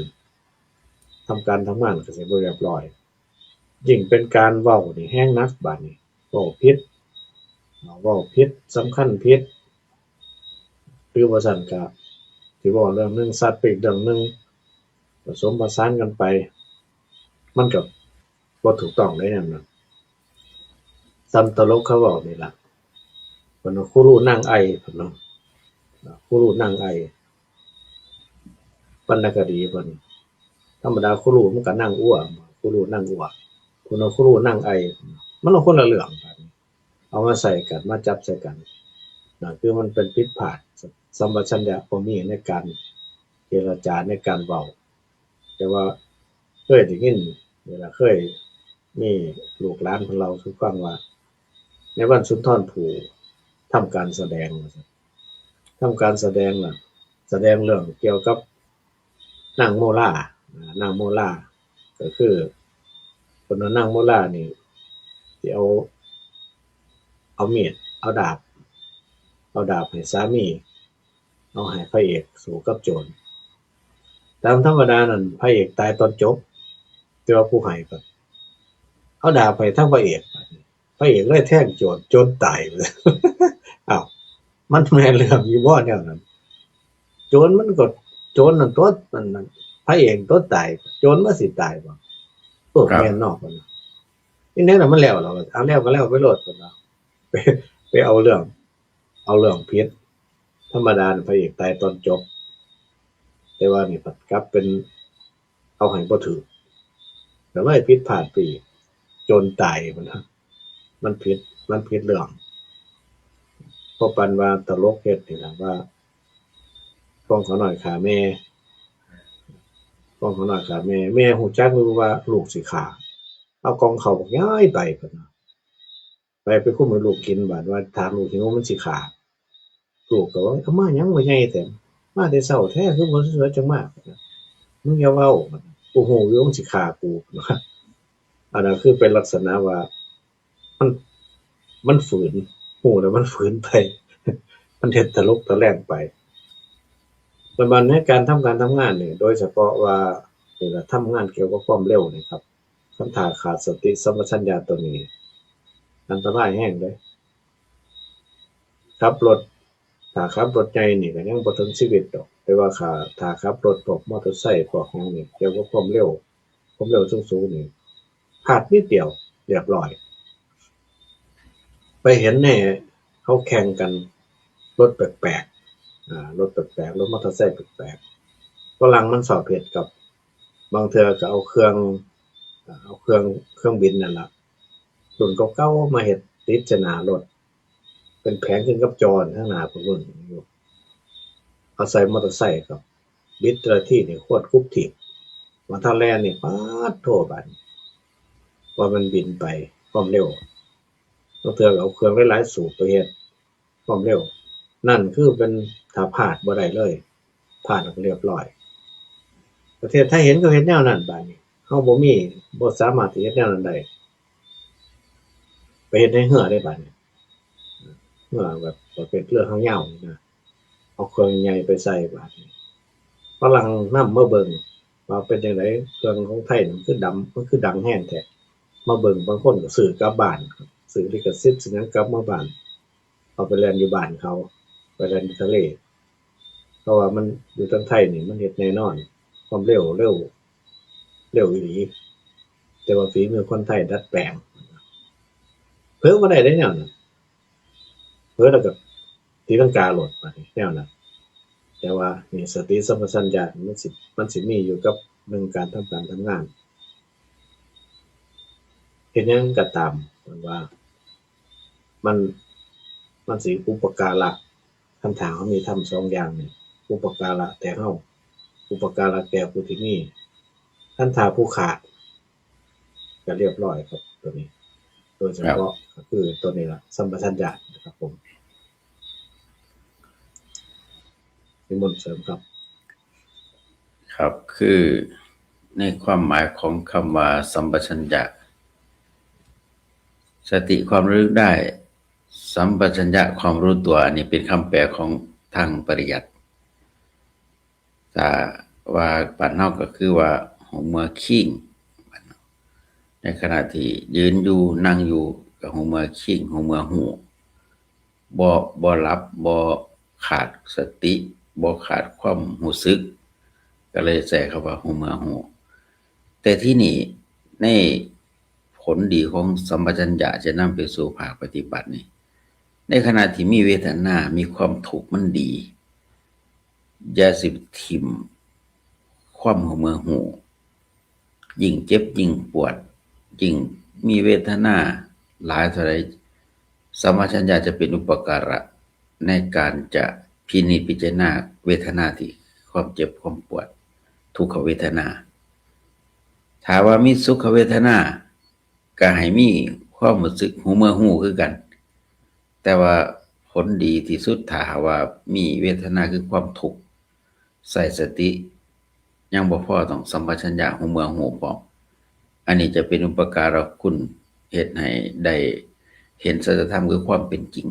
ทำการทำงานก็สิบ่เรียบร้อย ยิ่งเป็นการเว้านี่แฮงหนักบาดนี้ เว้าผิด เว้าผิด สำคัญผิด หรือว่าซั่นก็สิเว้าเรื่องหนึ่ง ซัดไปอีกเรื่องหนึ่ง ผสมผสานกันไป มันก็บ่ถูกต้องเด้นั่นน่ะ ส่ำตลกเขาเว้านี่ล่ะ เพิ่นว่าคุรุนางไอ เพิ่นเนาะ คุรุนางไอ วรรณคดีเพิ่น ธรรมดาคุรุมันก็นางอั้ว คุรุนางอั้ว เพิ่นว่าคุรุนางไอ มันคนละเรื่องกัน เอามาใส่กัน มาจับใส่กัน นะ คือมันเป็นผิดพลาด สัมปชัญญะบ่มีในการเจรจา ในการเว้า แต่ว่าเคยได้ยิน เวลาเคยมีลูกหลานเพิ่นเล่าสู่ฟังว่า ในวันสุนทรภู่ทำการแสดง ทำการแสดงน่ะ แสดงเรื่องเกี่ยวกับนางโมลา อ่า นางโมลา ก็คือเพิ่นว่านางโมลานี่สิเอา เอามีด เอาดาบ เอาดาบให้สามี เอาให้พระเอกสู้กับโจร ตามธรรมดานั่นพระเอกตายตอนจบ แต่ว่าผู้ให้ก็เอาดาบให้ทั้งพระเอก พระเอกเลยแทงโจร โจรตาย อ้าว มันแม่นเรื่องอยู่บ่แนวนั้น โจรมันก็ โจรนั่นตัวนั่นน่ะ พระเอกตัวตาย โจรมันสิตายบ่ เออ ครับ แม่นเนาะ นี่แน่น่ะ มันแล้วล่ะ เอาแล้วก็แล้วไปโลด ไป ไปเอาเรื่อง เอาเรื่องผิด ธรรมดาน่ะพระเอกตายตอนจบ แต่ว่านี่ผัดกลับเป็นเอาให้บ่ถืก ก็เลยผิดพลาดไปอีก โจรตาย มัน มันผิด มันผิดเรื่อง เพราะปานว่าตลกเฮ็ดนี่ล่ะว่า ของเขาน้อยฆ่าแม่ ของเขาน้อยฆ่าแม่ แม่ฮู้จักอยู่ว่าลูกสิฆ่า เอากล่องข้าวบักใหญ่ไป เพิ่นว่า ไป ไปคุมให้ลูกกิน บาดว่าถ้าลูกหิวมันสิฆ่า ลูกก็ว่า เอามาหยังบักใหญ่แท้ มาแต่เช้าแท้ คือบ่สวยจังมา มึงอย่าเว้า กูฮู้อยู่มึงสิฆ่ากู อันนั้นคือเป็นลักษณะว่า มัน มันฝืน ฮู้แล้วมันฝืนไป มันเฮ็ดตลกตะแลงไป ปัจจุบันในการทำการทำงานนี่ โดยเฉพาะว่าเวลาทำงานเกี่ยวกับความเร็วนี่ครับ คันถ้าขาดสติสัมปชัญญะตัวนี้ อันตรายแฮงเด้ ขับรถ ถ้าขับรถใหญ่นี่ก็ยังบ่ถึงชีวิตดอก แต่ว่าถ้า ถ้าขับรถพวกมอเตอร์ไซค์พวกหยังนี่ เกี่ยวกับความเร็ว ความเร็วสูงๆนี่ พลาดนิดเดียวเรียบร้อย ไปเห็นแน่ เขาแข่งกัน รถแปลกๆ อ่า รถแปลกๆ รถมอเตอร์ไซค์แปลกๆ ฝรั่งมันชอบเฮ็ดครับ บางเทื่อก็เอาเครื่อง อ่า เอาเครื่อง เครื่องบินนั่นล่ะ รุ่นเก่าๆ มาเฮ็ดติดใส่หน้ารถ เป็นแผงขึ้นกับจอทางหน้าพุ้นอยู่ เอาใส่มอเตอร์ไซค์ครับ บิดแต่ละทีนี่โคตรคุบถีบ ว่าถ้าแล่นนี่ ป๊าดโธ่ บาดนี้ ว่ามันบินไปความเร็ว บางเทื่อก็เอาเครื่องหลายๆ สูบไปเฮ็ดความเร็ว นั่นคือเป็น ถ้าพลาดบ่ได้เลย พลาดแล้วก็เรียบร้อย ประเทศไทยเห็นเขาเฮ็ดแนวนั้น บาดนี้ เฮาบ่มี บ่สามารถสิเฮ็ดแนวนั้นได้ ไปเฮ็ดในเฮือได้ บาดนี้ เฮือแบบประเภทเฮือหางยาวนี่นะ เอาเครื่องใหญ่ไปใส่ บาดนี้ ฝรั่งนำมาเบิ่งว่าเป็นจั่งใด เครื่องของไทยนี่มันคือดำ มันคือดังแฮงแท้ มาเบิ่ง บางคนก็ซื้อกลับบ้านครับ ซื้อลิขสิทธิ์ ซื้อหยังกลับมาบ้าน เอาไปแล่นอยู่บ้านเขา ไปแล่นอยู่ทะเล เพราะว่ามันอยู่ทางไทยนี่มันเฮ็ดแน่นอน ความเร็ว เร็ว เร็วอีหลี แต่ว่าฝีมือคนไทยดัดแปลง เผลอบ่ได้เด้แนวนั้น เผลอแล้วก็ตีลังกาโลด บาดนี้ แนวนั้น แต่ว่านี่สติสัมปชัญญะมันสิ มันสิมีอยู่กับหนึ่งการทำการทำงาน เฮ็ดหยังก็ตาม มันว่า มัน มันสิอุปการะ คันถ้าเฮามีธรรมสองอย่างนี่ อุปการะแต่เฮา อุปการะแก่ผู้ที่มี คันถ้าผู้ขาด ก็เรียบร้อยครับ ตัวนี้ โดยเฉพาะ ครับ ก็คือตัวนี้ล่ะ สัมปชัญญะนะครับผม นิมนต์เสริมครับ ครับ คือในความหมายของคำว่าสัมปชัญญะ สติความระลึกได้ สัมปชัญญะความรู้ตัว อันนี้เป็นคำแปลของทางปริยัติ ถ้าว่าบ้านเฮาก็คือว่าหูเมือคิง ในขณะที่ยืนอยู่นั่งอยู่ก็หูเมือคิง หูเมือฮู้ บ่ บ่หลับ บ่ขาดสติ บ่ขาดความรู้สึก ก็เลยใช้คำว่าหูเมือฮู้ แต่ที่นี่ในผลดีของสัมปชัญญะจะนำไปสู่ภาคปฏิบัตินี่ ในขณะที่มีเวทนา มีความทุกข์มันดี อย่าสิถิ่มความหูเมือฮู้ ยิ่งเจ็บยิ่งปวด ยิ่งมีเวทนาหลายเท่าใด สัมปชัญญะจะเป็นอุปการะ ในการจะพินิจพิจารณาเวทนาที่ความเจ็บความปวด ทุกขเวทนา ถ้าว่ามีสุขเวทนา ก็ให้มีความรู้สึกหูเมื่อหูคือกัน แต่ว่าผลดีที่สุดถ้าหากว่ามีเวทนาคือความทุกข์ ใส่สติ ยังบ่พอต้องสัมปชัญญะหูเมื่อหูพร้อม อันนี้จะเป็นอุปการะคุณ เฮ็ดให้ได้เห็นสัจธรรมคือความเป็นจริง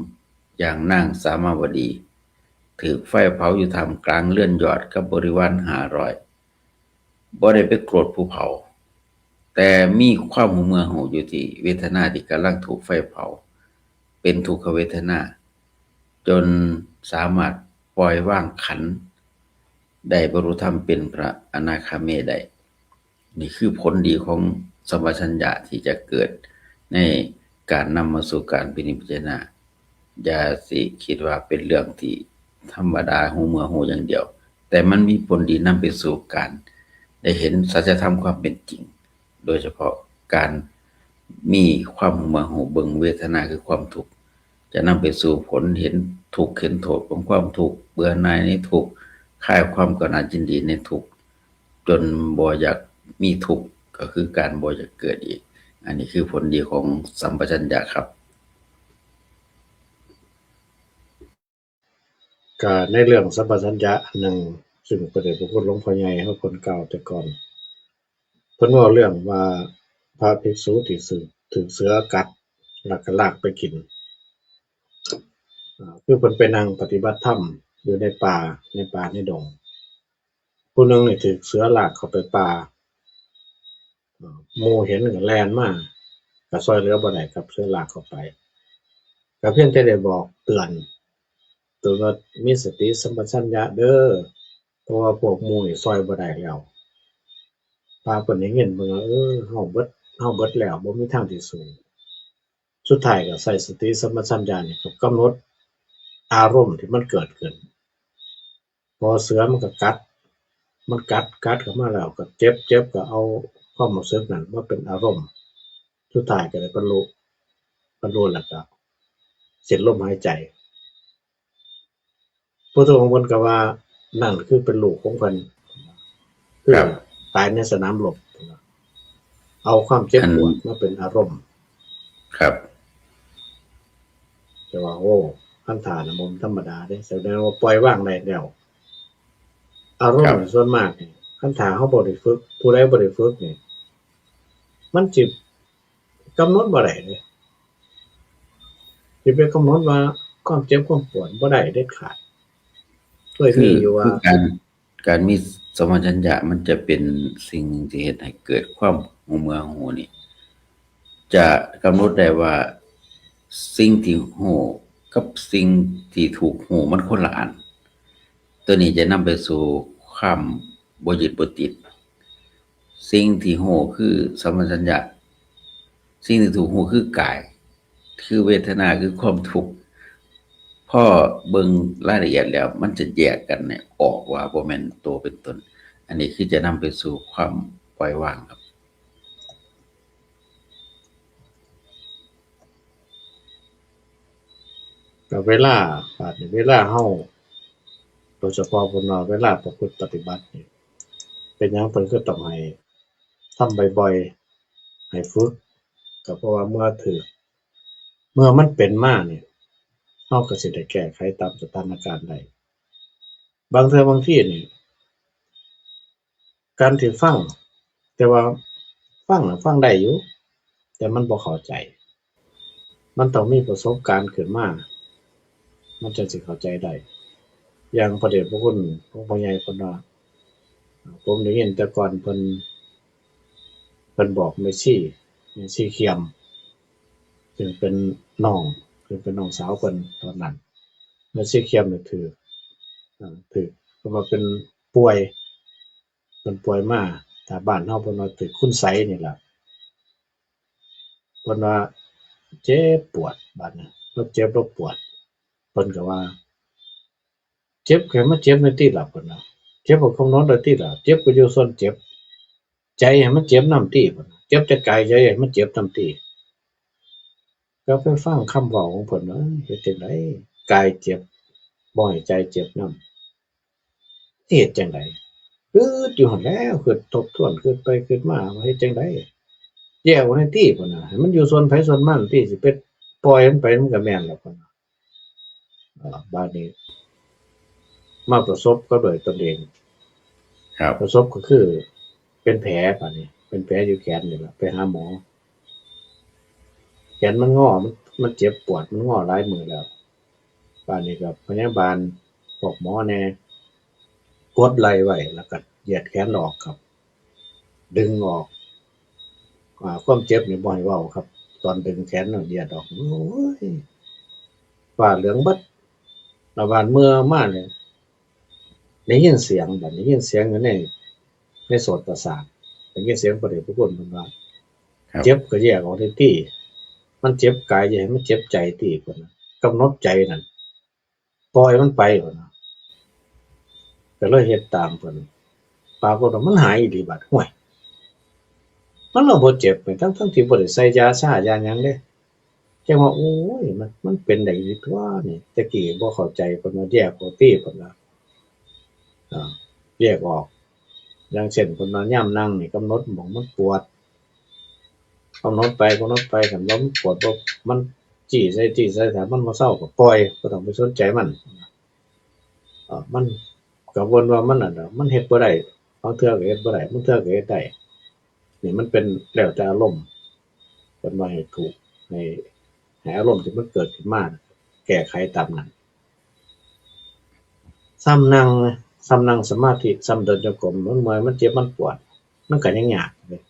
อย่างนางสามาวดี ถูกไฟเผาอยู่ท่ามกลางเรือนยอดกับบริวารห้าร้อย บ่ได้ไปโกรธผู้เผา แต่มีความหูเมื่อหูอยู่ที่เวทนาที่กำลังถูกไฟเผา เป็นทุกขเวทนา จนสามารถปล่อยวางขันธ์ ได้บรรลุธรรมเป็นพระอนาคามีได้ นี่คือผลดีของสัมปชัญญะที่จะเกิดในการนำมาสู่การพินิจพิจารณา อย่าสิคิดว่าเป็นเรื่องที่ธรรมดาหูเมื่อหูอย่างเดียว แต่มันมีผลดีนำไปสู่การได้เห็นสัจธรรมความเป็นจริง โดยเฉพาะการมีความหูเมื่อหูเบิ่งเวทนาคือความทุกข์ จะนำไปสู่ผลเห็นทุกข์เห็นโทษของความทุกข์ เบื่อหน่ายในทุกข์ คลายความกำหนัดยินดีในทุกข์ จนบ่อยากมีทุกข์ ก็คือการบ่อยากเกิดอีก อันนี้คือผลดีของสัมปชัญญะครับ ก็ในเรื่องสัมปชัญญะอันหนึ่ง ซึ่งพระเดชพระคุณหลวงพ่อใหญ่เฮาเพิ่นกล่าวแต่ก่อน เพิ่นเว้าเรื่องว่าพระภิกษุที่ถูก ถูกเสือกัด แล้วก็ลากไปกิน อ่า คือเพิ่นไปนั่งปฏิบัติธรรมอยู่ในป่า ในป่าในดง ผู้หนึ่งนี่ถูกเสือลากเข้าไปป่า อ่า หมู่เห็นก็แล่นมา ก็ซ่อยเหลือบ่ได้ครับ เสือลากเข้าไป ก็เพียงแต่ได้บอกเตือน เตือนว่ามีสติสัมปชัญญะเด้อ เพราะว่าพวกหมู่นี่ซ่อยบ่ได้แล้ว พระเพิ่นได้ยินเพิ่นว่า เออ เฮาเบิด เฮาเบิดแล้ว บ่มีทางที่สู้ สุดท้ายก็ใช้สติสัมปชัญญะนี่ก็กำหนดอารมณ์ที่มันเกิดขึ้น พอเสือมันก็กัด มันกัด กัดเข้ามาแล้วก็เจ็บ เจ็บก็เอาความรู้สึกนั้นมาเป็นอารมณ์ สุดท้ายก็ได้บรรลุ บรรลุแล้วก็สิ้นลมหายใจ พุทธองค์เพิ่นก็ว่านั่นคือเป็นลูกของเพิ่น คือ ครับ ตายในสนามรบ เอาความเจ็บปวด อัน มาเป็นอารมณ์ ครับ แต่ว่า โอ้ คันท่าน่ะบ่ธรรมดาเด้ แสดงว่าปล่อยวางได้แล้ว อารมณ์ ครับ ส่วนมากนี่ คันท่าเฮาบ่ได้ฝึก ผู้ใดบ่ได้ฝึกนี่ มันสิกำหนดบ่ได้เด้ สิไปกำหนดว่าความเจ็บความปวดบ่ได้เด็ดขาด เคยมีอยู่ว่า คือ คือการ การมีสัมปชัญญะมันจะเป็นสิ่งหนึ่งที่เฮ็ดให้เกิดความหูเมื่อหูนี่ จะกำหนดได้ว่าสิ่งที่ฮู้กับสิ่งที่ถูกฮู้มันคนละอัน ตัวนี้จะนำไปสู่ความบ่ยึดบ่ติด สิ่งที่ฮู้คือสัมปชัญญะ สิ่งที่ถูกฮู้คือกาย คือเวทนา คือความทุกข์ พอเบิ่งรายละเอียดแล้ว มันจะแยกกันเนี่ยออกว่าบ่แม่นตัวเป็นตน อันนี้คือจะนำไปสู่ความปล่อยวางครับ ก็เวลา บาดนี้เวลาเฮา โดยเฉพาะเพิ่นว่าเวลาประพฤติปฏิบัตินี่ เป็นหยังเพิ่นคือต้องให้ทำบ่อยๆ ให้ฝึก ก็เพราะว่าเมื่อถืก เมื่อมันเป็นมานี่ เฮาก็สิได้แก้ไขตามสถานการณ์ได้ บางเทื่อบางทีนี่ การที่ฟัง แต่ว่าฟังน่ะฟังได้อยู่ แต่มันบ่เข้าใจ มันต้องมีประสบการณ์ขึ้นมา มันจั่งสิเข้าใจได้ อย่างพระเดชพระคุณหลวงพ่อใหญ่เพิ่นว่า ผมได้ยินแต่ก่อนเพิ่น เพิ่นบอกแม่ชี แม่ชีเขียม ซึ่งเป็นน้อง ซึ่งเป็นน้องสาวเพิ่นตอนนั้น แม่ชีเขียมนี่ถืก อ่า ถืก เพิ่นว่าเป็นป่วย เพิ่นป่วยมา ถ้าบ้านเฮาเพิ่นว่าถืกคุณไสยนี่ล่ะ เพิ่นว่าเจ็บปวด บาดนี้ ลาวเจ็บลาวปวด เพิ่นก็ว่า เจ็บก็ให้มันเจ็บแน่ติล่ะ เพิ่นว่า เจ็บก็กำหนดได้ติล่ะ เจ็บก็อยู่ส่วนเจ็บ ใจให้มันเจ็บนำติ เพิ่นว่า เจ็บแต่กาย ใจให้มันเจ็บนำติ ก็ไปฟังคำเว้าของเพิ่นว่า เฮ็ดจั่งใด กายเจ็บ บ่ให้ใจเจ็บนำ สิเฮ็ดจั่งใด คิดอยู่หั้นแหล้ว คิดทบทวน คิดไปคิดมา ว่าเฮ็ดจั่งใด แยกออกแหน่ติ พุ้นน่ะ ให้มันอยู่ส่วนไผส่วนมันติ สิไปปล่อยมันไป มันก็แม่นแล้ว พุ้นน่ะ อ่า บาดนี้ มาประสบกับด้วยตนเอง ครับ ประสบก็คือ เป็นแผล บาดนี้ เป็นแผลอยู่แขนนี่ล่ะ ไปหาหมอ แขนมันงอ มัน มันเจ็บปวด มันงอหลายมื้อแล้ว บาดนี้ก็พยาบาล บอกหมอแหน่ กดไหล่ไว้ แล้วก็เหยียดแขนออกครับ ดึงออก อ่า ความเจ็บนี่บ่ให้เว้าครับ ตอนดึงแขนน่ะเหยียดออก โอ้ย ฟ้าเหลืองเบิด แล้วบาดเมื่อมาเนี่ย ได้ยินเสียง บาดนี้ยินเสียงอยู่ใน ในโสตประสาท ได้ยินเสียงพระเดชพระคุณเพิ่นว่า ครับ เจ็บก็แยกออกได้ติ มันเจ็บกายอย่าให้มันเจ็บใจติ เพิ่นน่ะ กำหนดใจนั่น ปล่อยมันไป เพิ่นน่ะ ก็เลยเฮ็ดตามเพิ่น ปรากฏว่ามันหายอีหลีบาด ห่วย มันละบ่เจ็บ ทั้งๆที่บ่ได้ใส่ยาซ่ายาหยังเด้ จั่งว่า โอ้ย มัน มันเป็นได้อีหลีตั๊วนี่ แต่กี้บ่เข้าใจ เพิ่นว่าแยกออกติ เพิ่นว่า อ่า แยกออก อย่างเช่น เพิ่นว่ายามนั่งนี่ กำหนดหม่องมันปวด กำหนดไป กำหนดไป คันว่ามันปวด บ่ มันจี้ใส่ จี้ใส่ ถ้ามันบ่เซาก็ปล่อย บ่ต้องไปสนใจมัน อ่า มัน ก็วนว่ามันนั่นน่ะ มันเฮ็ดบ่ได้ บางเทื่อก็เฮ็ดบ่ได้ บางเทื่อก็เฮ็ดได้ นี่มันเป็นแล้วแต่อารมณ์ เพิ่นว่าให้ถูก ให้ ให้อารมณ์ที่มันเกิดขึ้นมา แก้ไขตามนั้น ซ้ำนั่ง ซ้ำนั่งสมาธิ ซ้ำเดินจงกรม มันเมื่อย มันเจ็บ มันปวด มันก็ยังยากเลย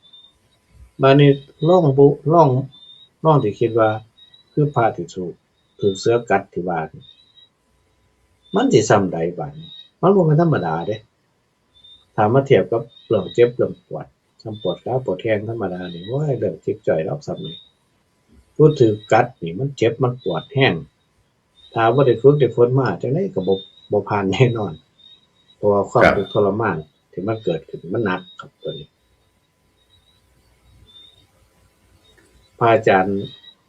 บาดนี้ลองบุ ลอง ลองที่คิดว่า คือพระที่ถูก ถูกเสือกัดที่ว่านี่ มันสิส่ำใดบาดนี้ มันบ่แม่นธรรมดาเด้ ถ้ามาเทียบกับเรื่องเจ็บเรื่องปวด ส่ำปวดขาปวดแข้งธรรมดานี่ โอ้ย เรื่องจิ๊บจ้อยดอกส่ำนี่ ผู้ถูกกัดนี่มันเจ็บมันปวดแฮง ถ้าบ่ได้ฝึกได้ฝนมาจั่งใดก็บ่ บ่ผ่านแน่นอน เพราะว่าความ ครับ ทุกข์ทรมานที่มันเกิดขึ้นมันหนักครับตัวนี้ พระอาจารย์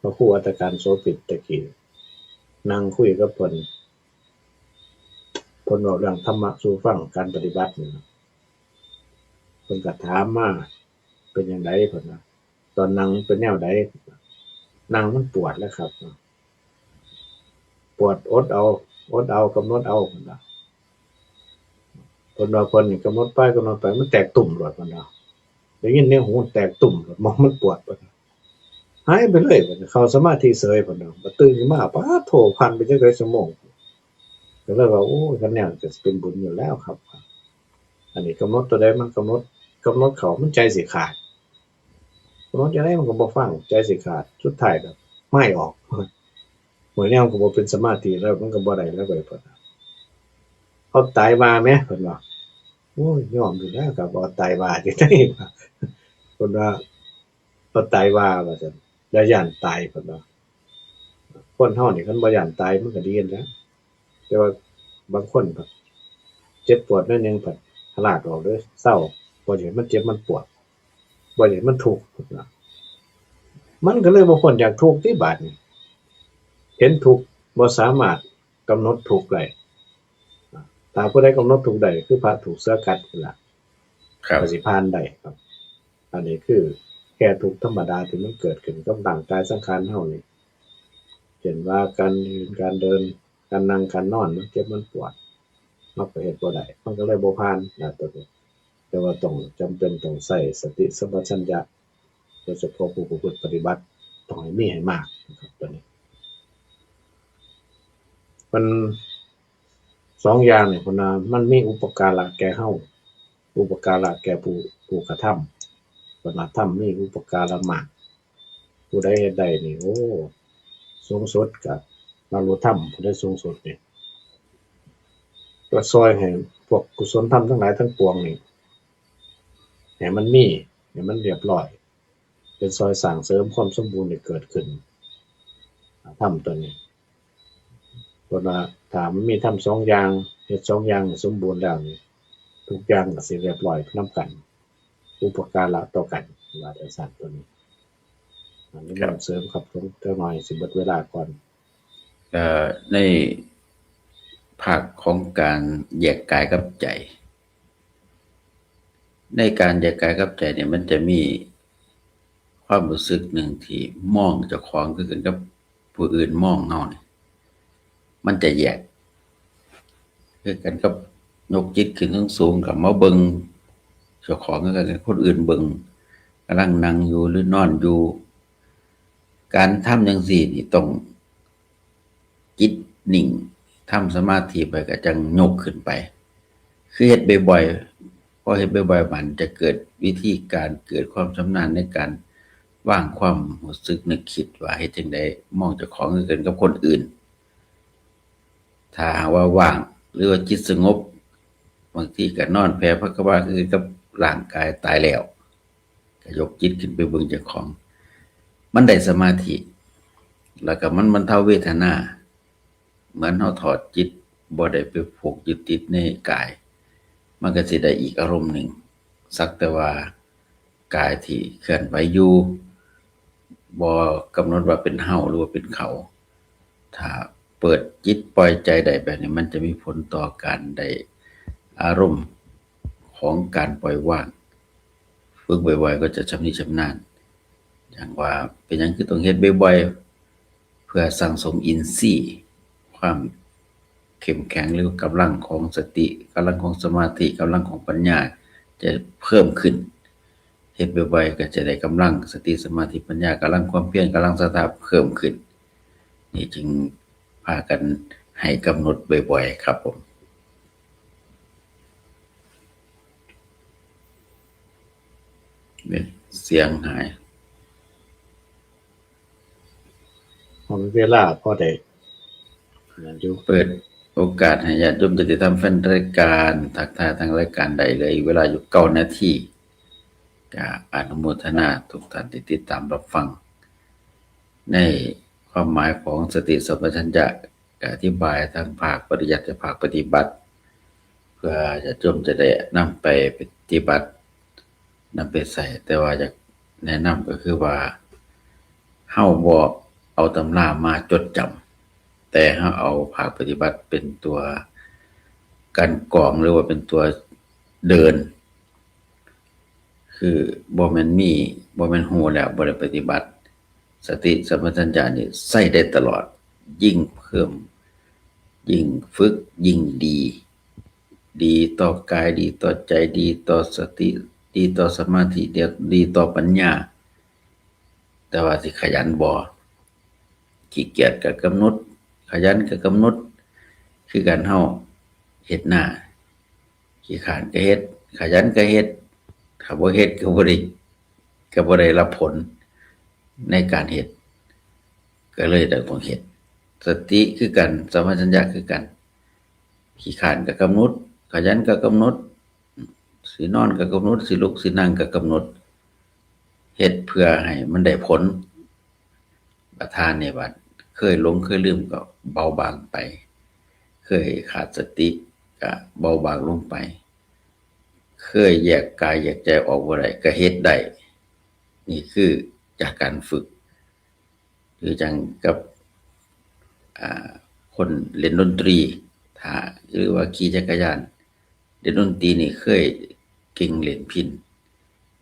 พระครูอัตตการโสภิตตะกี้ นั่งคุยกับเพิ่น เพิ่นเว้าเรื่องธรรมะสู่ฟัง การปฏิบัตินี่นะ เพิ่นก็ถามมา เป็นจั่งใด เพิ่นว่า ตอนนั่งเป็นแนวใด นั่งมันปวดแล้วครับ ปวดอดเอา อดเอา กำหนดเอา เพิ่นว่า เพิ่นว่าเพิ่นนี่กำหนดไป กำหนดไป มันแตกตุ่มโลด เพิ่นว่า ได้ยินในหูแตกตุ่มโลด หม่องมันปวด เพิ่นว่า หายไปเลย เพิ่นว่า เข้าสมาธิเสย เพิ่นว่า บัดตื่นขึ้นมา ปาดโธ่ ผ่านไปจักหลายชั่วโมง ก็เลยว่า โอ้ย คันแนวนั้นก็สิเป็นบุญอยู่แล้วครับ อันนี้กำหนดตัวใดมันกำหนด กำหนดเข้า มันใจสิขาด กำหนดจั่งใดมันก็บ่ฟัง ใจสิขาด สุดท้ายก็ไม้ออก มื้อนี้มันก็บ่เป็นสมาธิแล้ว มันก็บ่ได้แล้ว ไปเพิ่น เอาตายว่าแหม เพิ่นว่า โอ้ย ยอมอยู่แล้วครับ เอาตายว่าจั่งใด เพิ่นว่า เอาตายว่า ว่าซั่น อย่าย้านตาย เพิ่นว่า คนเฮานี่คันบ่ย้านตายมันก็ดีนั่นแหละ แต่ว่าบางคนพัดเจ็บปวดหน่อยหนึ่งพัดหลาดออกเลย เซา บ่อยากให้มันเจ็บมันปวด บ่อยากให้มันทุกข์นะ มันก็เลยบ่พ้นจากทุกข์ติบาดนี้ เห็นทุกข์บ่สามารถกำหนดทุกข์ได้ ถ้าผู้ใดกำหนดทุกข์ได้ คือพระถูกเสือกัดนั่นล่ะ ครับ ก็สิผ่านได้ครับ อันนี้คือแก้ทุกข์ธรรมดาที่มันเกิดขึ้นกับร่างกายสังขารเฮานี่ เช่นว่าการยืน การเดิน การนั่ง การนอน มันเจ็บมันปวด มันก็เฮ็ดบ่ได้ มันก็เลยบ่ผ่านนะตัวนี้ แต่ว่าต้องจำเป็นต้องใช้สติสัมปชัญญะ โดยเฉพาะผู้ประพฤติปฏิบัติ ต้องให้มีให้มากนะครับ ตัวนี้ มันสองอย่างนี่ เพิ่นว่ามันมีอุปการะแก่เฮา อุปการะแก่ผู้ ผู้กระทำ เพิ่นว่าธรรมมีอุปการะมาก ผู้ใดเฮ็ดได้นี่ โอ้ สูงสุดก็บรรลุธรรม ผู้ใดสูงสุดนี่ ก็ซ่อยให้พวกกุศลธรรมทั้งหลายทั้งปวงนี่ ให้มันมี ให้มันเรียบร้อย เป็นซ่อยสร้างเสริมความสมบูรณ์ให้เกิดขึ้น ธรรมตัวนี้ เพิ่นว่าถ้ามันมีธรรมสองอย่าง เฮ็ดสองอย่างให้สมบูรณ์แล้วนี่ ทุกอย่างก็สิเรียบร้อยนำกัน อุปการะต่อกัน ว่าจั่งซั้นตัวนี้ อันนี้ ครับ เสริมครับ ผมจักหน่อยสิเบิดเวลาก่อน เอ่อ ใน ภาคของการแยกกายกับใจ ในการแยกกายกับใจเนี่ยมันจะมีความรู้สึกหนึ่งที่มองเจ้าของคือกันกับผู้อื่นมองเฮาเนี่ยมันจะแยก คือกันกับยกจิตขึ้นสูงๆ กับมาเบิ่งเจ้าของคือกันกับคนอื่นเบิ่งกำลังนั่งอยู่หรือนอนอยู่ การทำจั่งซี้นี่ต้องจิตนิ่ง ทำสมาธิไปก็จั่งยกขึ้นไป คือเฮ็ดบ่อยๆ พอเฮ็ดบ่อยๆ มันจะเกิดวิธีการ เกิดความชำนาญในการวางความรู้สึกนึกคิดว่าเฮ็ดจั่งใดมองเจ้าของคือกันกับคนอื่น ถ้าหากว่าว่างหรือว่าจิตสงบ บางทีก็นอนแผ่พระกวาคือกับร่างกายตายแล้ว ก็ยกจิตขึ้นไปเบิ่งเจ้าของ มันได้สมาธิ แล้วก็มันบรรเทาเวทนา เหมือนเฮาถอดจิต บ่ได้ไปผูกยึดติดในกาย มันก็สิได้อีกอารมณ์หนึ่ง สักแต่ว่ากายที่เคลื่อนไหวอยู่ บ่กำหนดว่าเป็นเฮาหรือว่าเป็นเขา ถ้าเปิดจิตปล่อยใจได้แบบนี้ มันจะมีผลต่อการได้อารมณ์ของการปล่อยวาง ฝึกบ่อยๆ ก็จะชำนิชำนาญ อย่างว่าเป็นหยังคือต้องเฮ็ดบ่อยๆ เพื่อสั่งสมอินทรีย์ ความเข้มแข็งหรือกำลังของสติ กำลังของสมาธิ กำลังของปัญญาจะเพิ่มขึ้น เฮ็ดบ่อยๆ ก็จะได้กำลังสติ สมาธิ ปัญญา กำลังความเพียร กำลังศรัทธาเพิ่มขึ้น นี่จึงพากันให้กำหนดบ่อยๆ ครับผม เสียงหาย ผมเวลาพอได้นั่นอยู่ เปิดโอกาสให้ญาติโยมญาติธรรมแฟนรายการ ทักทายทางรายการได้เลย เวลาอยู่เก้านาที ก็อนุโมทนาทุกท่านที่ติดตามรับฟัง ในความหมายของสติสัมปชัญญะ ก็อธิบายทั้งภาคปริยัติและภาคปฏิบัติ เพื่อญาติโยมจะได้นำไปปฏิบัติ นำไปใช้ แต่ว่าอยากแนะนำก็คือว่า เฮาบ่เอาตำรามาจดจำ แต่เฮาเอาภาคปฏิบัติเป็นตัวกลั่นกรองหรือว่าเป็นตัวเดิน คือบ่แม่นมี บ่แม่นฮู้แล้วบ่ได้ปฏิบัติ สติสัมปชัญญะนี่ใช้ได้ตลอด ยิ่งเพิ่ม ยิ่งฝึก ยิ่งดี ดีต่อกาย ดีต่อใจ ดีต่อสติ ดีต่อสมาธิ ดี ดีต่อปัญญา แต่ว่าสิขยันบ่ ขี้เกียจก็กำหนด ขยันก็กำหนด คือกันเฮาเฮ็ดนา ขี้คร้านก็เฮ็ด ขยันก็เฮ็ด ถ้าบ่เฮ็ดก็บ่ได้ ก็บ่ได้รับผลในการเฮ็ด ก็เลยต้องเฮ็ด สติคือกัน สัมปชัญญะคือกัน ขี้คร้านก็กำหนด ขยันก็กำหนด สินอนก็กำหนด สิลุกสินั่งก็กำหนด เฮ็ดเพื่อให้มันได้ผล ประธานนี่ว่า เคยหลงเคยลืมก็เบาบางไป เคยขาดสติก็เบาบางลงไป เคยแยกกายแยกใจออกบ่ได้ก็เฮ็ดได้ นี่คือจากการฝึก คือจั่งกับ อ่า คนเล่นดนตรี ถ้า หรือว่าขี่จักรยาน เล่นดนตรีนี่เคยเก่งเล่นพิณ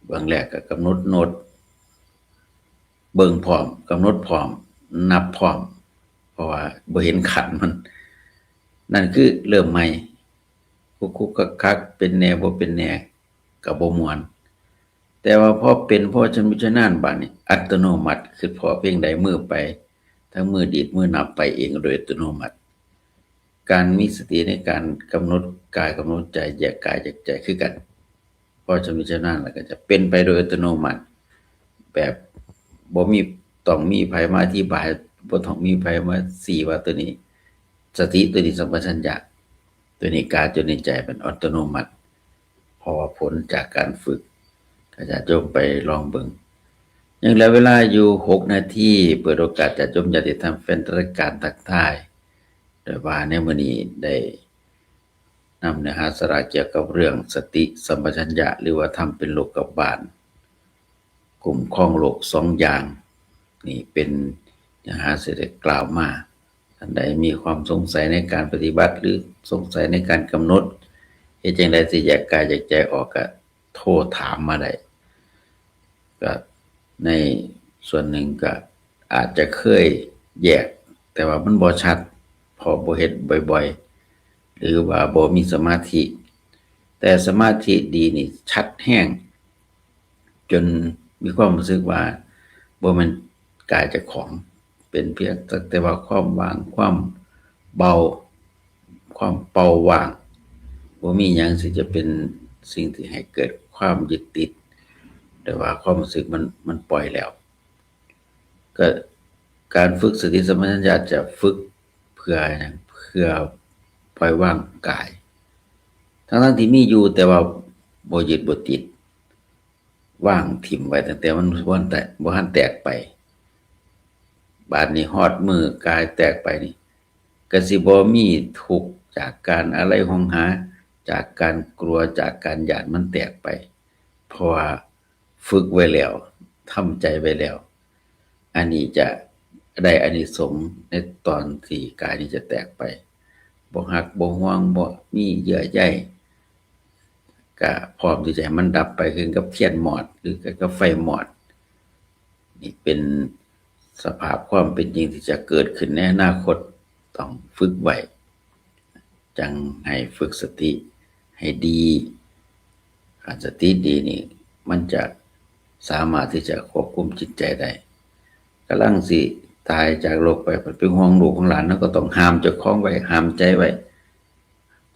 เบื้องแรกก็กำหนดโน้ต เบิ่งพร้อม กำหนดพร้อม นับพร้อม เพราะว่าบ่เห็นขันมัน นั่นคือเริ่มใหม่ คุกๆ คักๆ เป็นแหน่บ่เป็นแหน่ ก็บ่ม่วน แต่ว่าพอเป็น พอชำนิชำนาญบาดนี้ อัตโนมัติ คิดพ้อเพลงใด มือไป ทั้งมือดีด มือนับไปเองโดยอัตโนมัติ การมีสติในการกำหนดกาย กำหนดใจ แยกกายแยกใจคือกัน พอชำนิชำนาญแล้วก็จะเป็นไปโดยอัตโนมัติ แบบบ่มี ต้องมีไผมาอธิบาย บ่ต้องมีไผมาชี้ว่าตัวนี้ สติตัวนี้สัมปชัญญะ ตัวนี้กาย ตัวนี้ใจ เป็นอัตโนมัติ เพราะว่าผลจากการฝึก ก็ญาติโยมไปลองเบิ่ง ยังเหลือเวลาอยู่หกนาที เปิดโอกาสญาติโยมญาติธรรมแฟนรายการทักทาย โดยว่าในมื้อนี้ได้นำเนื้อหาสาระเกี่ยวกับเรื่องสติสัมปชัญญะ หรือว่าธรรมเป็นโลกบาล คุ้มครองโลกสองอย่าง นี่เป็นเนื้อหาที่ได้กล่าวมา ท่านใดมีความสงสัยในการปฏิบัติ หรือสงสัยในการกำหนด เฮ็ดจั่งใดสิแยกกายแยกใจออก ก็โทรถามมาได้ ก็ในส่วนหนึ่งก็อาจจะเคยแยก แต่ว่ามันบ่ชัด เพราะบ่เฮ็ดบ่อยๆ หรือว่าบ่มีสมาธิ แต่สมาธิดีนี่ชัดแฮง จนมีความรู้สึกว่าบ่แม่นกายเจ้าของ เป็นเพียงสักแต่ว่าความว่าง ความเบา ความเป่าว่าง บ่มีหยังที่จะเป็นสิ่งที่ให้เกิดความยึดติด แต่ว่าความรู้สึกมัน มันปล่อยแล้ว ก็การฝึกสติสัมปชัญญะจะฝึกเพื่อหยัง เพื่อปล่อยวางกาย ทั้งๆที่มีอยู่ แต่ว่าบ่ยึดบ่ติด วางถิ่มไว้ตั้งแต่มันบ่ทันแตก บ่ทันแตกไป บาดนี้ฮอดมื้อกายแตกไปนี่ ก็สิบ่มีทุกข์จากการอะไรหวงหา จากการกลัว จากการย้านมันแตกไป เพราะว่าฝึกไว้แล้ว ทำใจไว้แล้ว อันนี้จะได้อานิสงส์ในตอนที่กายนี้จะแตกไป บ่ฮักบ่หวง บ่มีเยื่อใย ก็พร้อมที่จะให้มันดับไป คือกับเทียนมอด หรือกับไฟมอด นี่เป็นสภาพความเป็นจริงที่จะเกิดขึ้นในอนาคต ต้องฝึกไว้ จั่งให้ฝึกสติให้ดี คันสติดีนี่ มันจะสามารถที่จะควบคุมจิตใจได้ กำลังสิตายจากโลกไป ไปห่วงลูกห่วงหลาน เราก็ต้องห้ามเจ้าของไว้ ห้ามใจไว้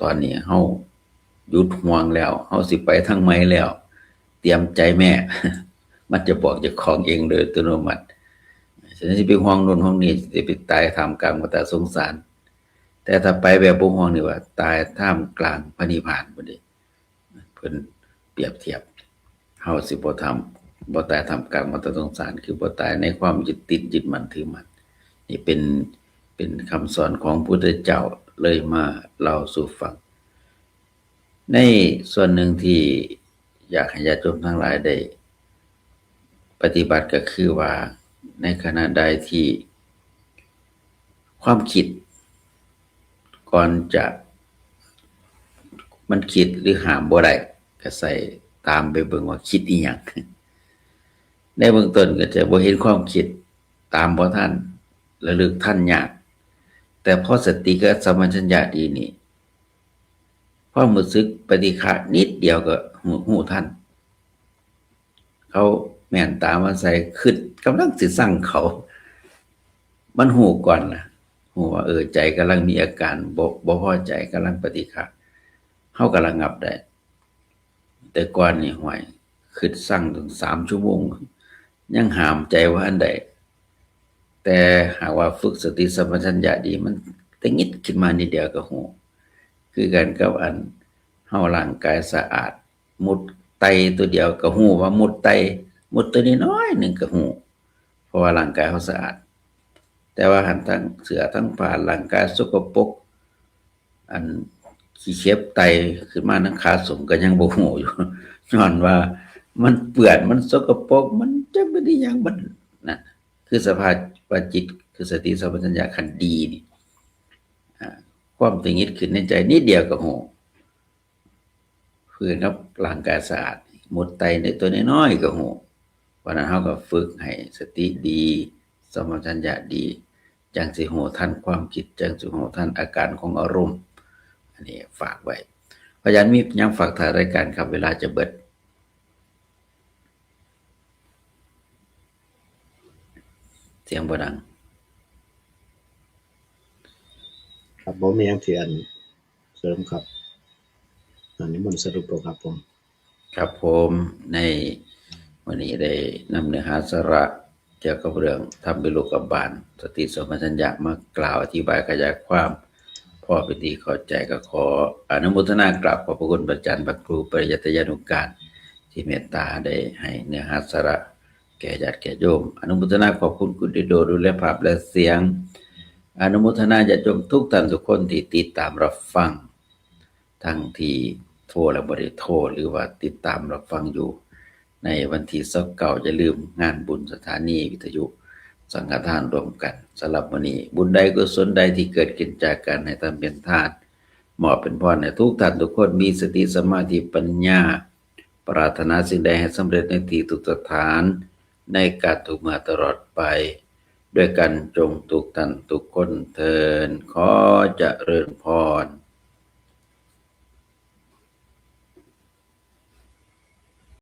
ตอนนี้เฮาหยุดห่วงแล้ว เฮาสิไปทางใหม่แล้ว เตรียมใจแม่ มันจะบอกเจ้าของเองโดยอัตโนมัติ ฉะนั้นสิไปห่วงโน่นห่วงนี่ สิไปตายท่ามกลางวัฏสงสาร แต่ถ้าไปแบบบ่ห่วงนี่ว่า ตายท่ามกลางพระนิพพานพุ้นเด้ เพิ่นเปรียบเทียบ เฮาสิบ่ทำ บ่ตายท่ามกลางวัฏสงสาร คือบ่ตายในความยึดติดยึดมั่นถือมั่น นี่เป็น เป็นคำสอนของพุทธเจ้า เลยมาเล่าสู่ฟัง ในส่วนหนึ่งที่อยากให้ญาติโยมทั้งหลายได้ปฏิบัติก็คือว่า ในขณะใดที่ความคิด ก่อนจะ มันคิดหรือห้ามบ่ได้ ก็ใส่ตามไปเบิ่งว่าคิดอีหยัง ในเบื้องต้นก็จะบ่เห็นความคิด ตามบ่ทัน ระลึกทันยาก แต่พอสติกับสัมปชัญญะดีนี่ ความรู้สึกปฏิฆะนิดเดียวก็ฮู้ ฮู้ทัน เขาแม่นตามาใส่ คิดกำลังสิสั่งเขา มันฮู้ก่อนล่ะ ฮู้ว่า เออ ใจกำลังมีอาการบ่ บ่พอใจ กำลังปฏิฆะ เฮาก็ระงับได้ แต่ก่อนนี่ ห่วย คิดสั่งตั้งสามชั่วโมง ยังห้ามใจบ่ทันได้ แต่หากว่าฝึกสติสัมปชัญญะดี มันตะหงิดขึ้นมานิดเดียวก็ฮู้ คือกันกับอันเฮาร่างกายสะอาด มุดไต่ตัวเดียวก็ฮู้ว่ามุดไต่ มุดตัวน้อยๆหนึ่งก็ฮู้ เพราะว่าร่างกายเฮาสะอาด แต่ว่าหั้นทั้งเสื้อทั้งผ้า ร่างกายสกปรก อันขี้เข็บไต่ขึ้นมาทั้งขาส้นก็ยังบ่ฮู้อยู่ ย้อนว่ามันเปื้อน มันสกปรก มันจักเป็นอิหยัง มันนั่น คือสภาวะจิต คือสติสัมปชัญญะคันดีนี่ อ่า ความตะหงิดขึ้นในใจนิดเดียวก็ฮู้ คือกับร่างกายสะอาด มุดไต่ในตัวน้อยๆก็ฮู้ เพราะนั้นเฮาก็ฝึกให้สติดี สัมปชัญญะดี จั่งสิฮู้ทันความคิด จั่งสิฮู้ทันอาการของอารมณ์ อันนี้ฝากไว้ พระอาจารย์มีหยังฝากท้ายรายการครับ เวลาจะเบิด เสียงบ่ดัง ครับ บ่มีหยังสิอันเสริมครับ อันนี้มันสรุปแล้วครับผม ครับผม ในวันนี้ได้นำเนื้อหาสาระเกี่ยวกับเรื่องธรรมเป็นโลกบาล สติสัมปชัญญะมากล่าวอธิบายขยายความ พอเป็นที่เข้าใจ ก็ขออนุโมทนากราบขอบพระคุณพระอาจารย์พระครูปริยัติยานุการ ที่เมตตาได้ให้เนื้อหาสาระแก่ญาติแก่โยม อนุโมทนาขอบคุณคุณดิโดดูแลภาพและเสียง อนุโมทนาญาติโยมทุกท่านทุกคนที่ติดตามรับฟัง ทั้งที่โทรและบ่ได้โทร หรือว่าติดตามรับฟังอยู่ ในวันที่ซาวเก้า อย่าลืมงานบุญสถานีวิทยุ สังฆทานร่วมกัน สำหรับมื้อนี้ บุญใดกุศลใดที่เกิดขึ้นจากการให้ทานเป็นทาน มอบเป็นพรให้ทุกท่านทุกคนมีสติสมาธิปัญญา ปรารถนาสิ่งใดให้สำเร็จในที่ทุกสถาน ในการทุกเมื่อตลอดไป ด้วยกันจงทุกท่านทุกคนเทอญ ขอเจริญพร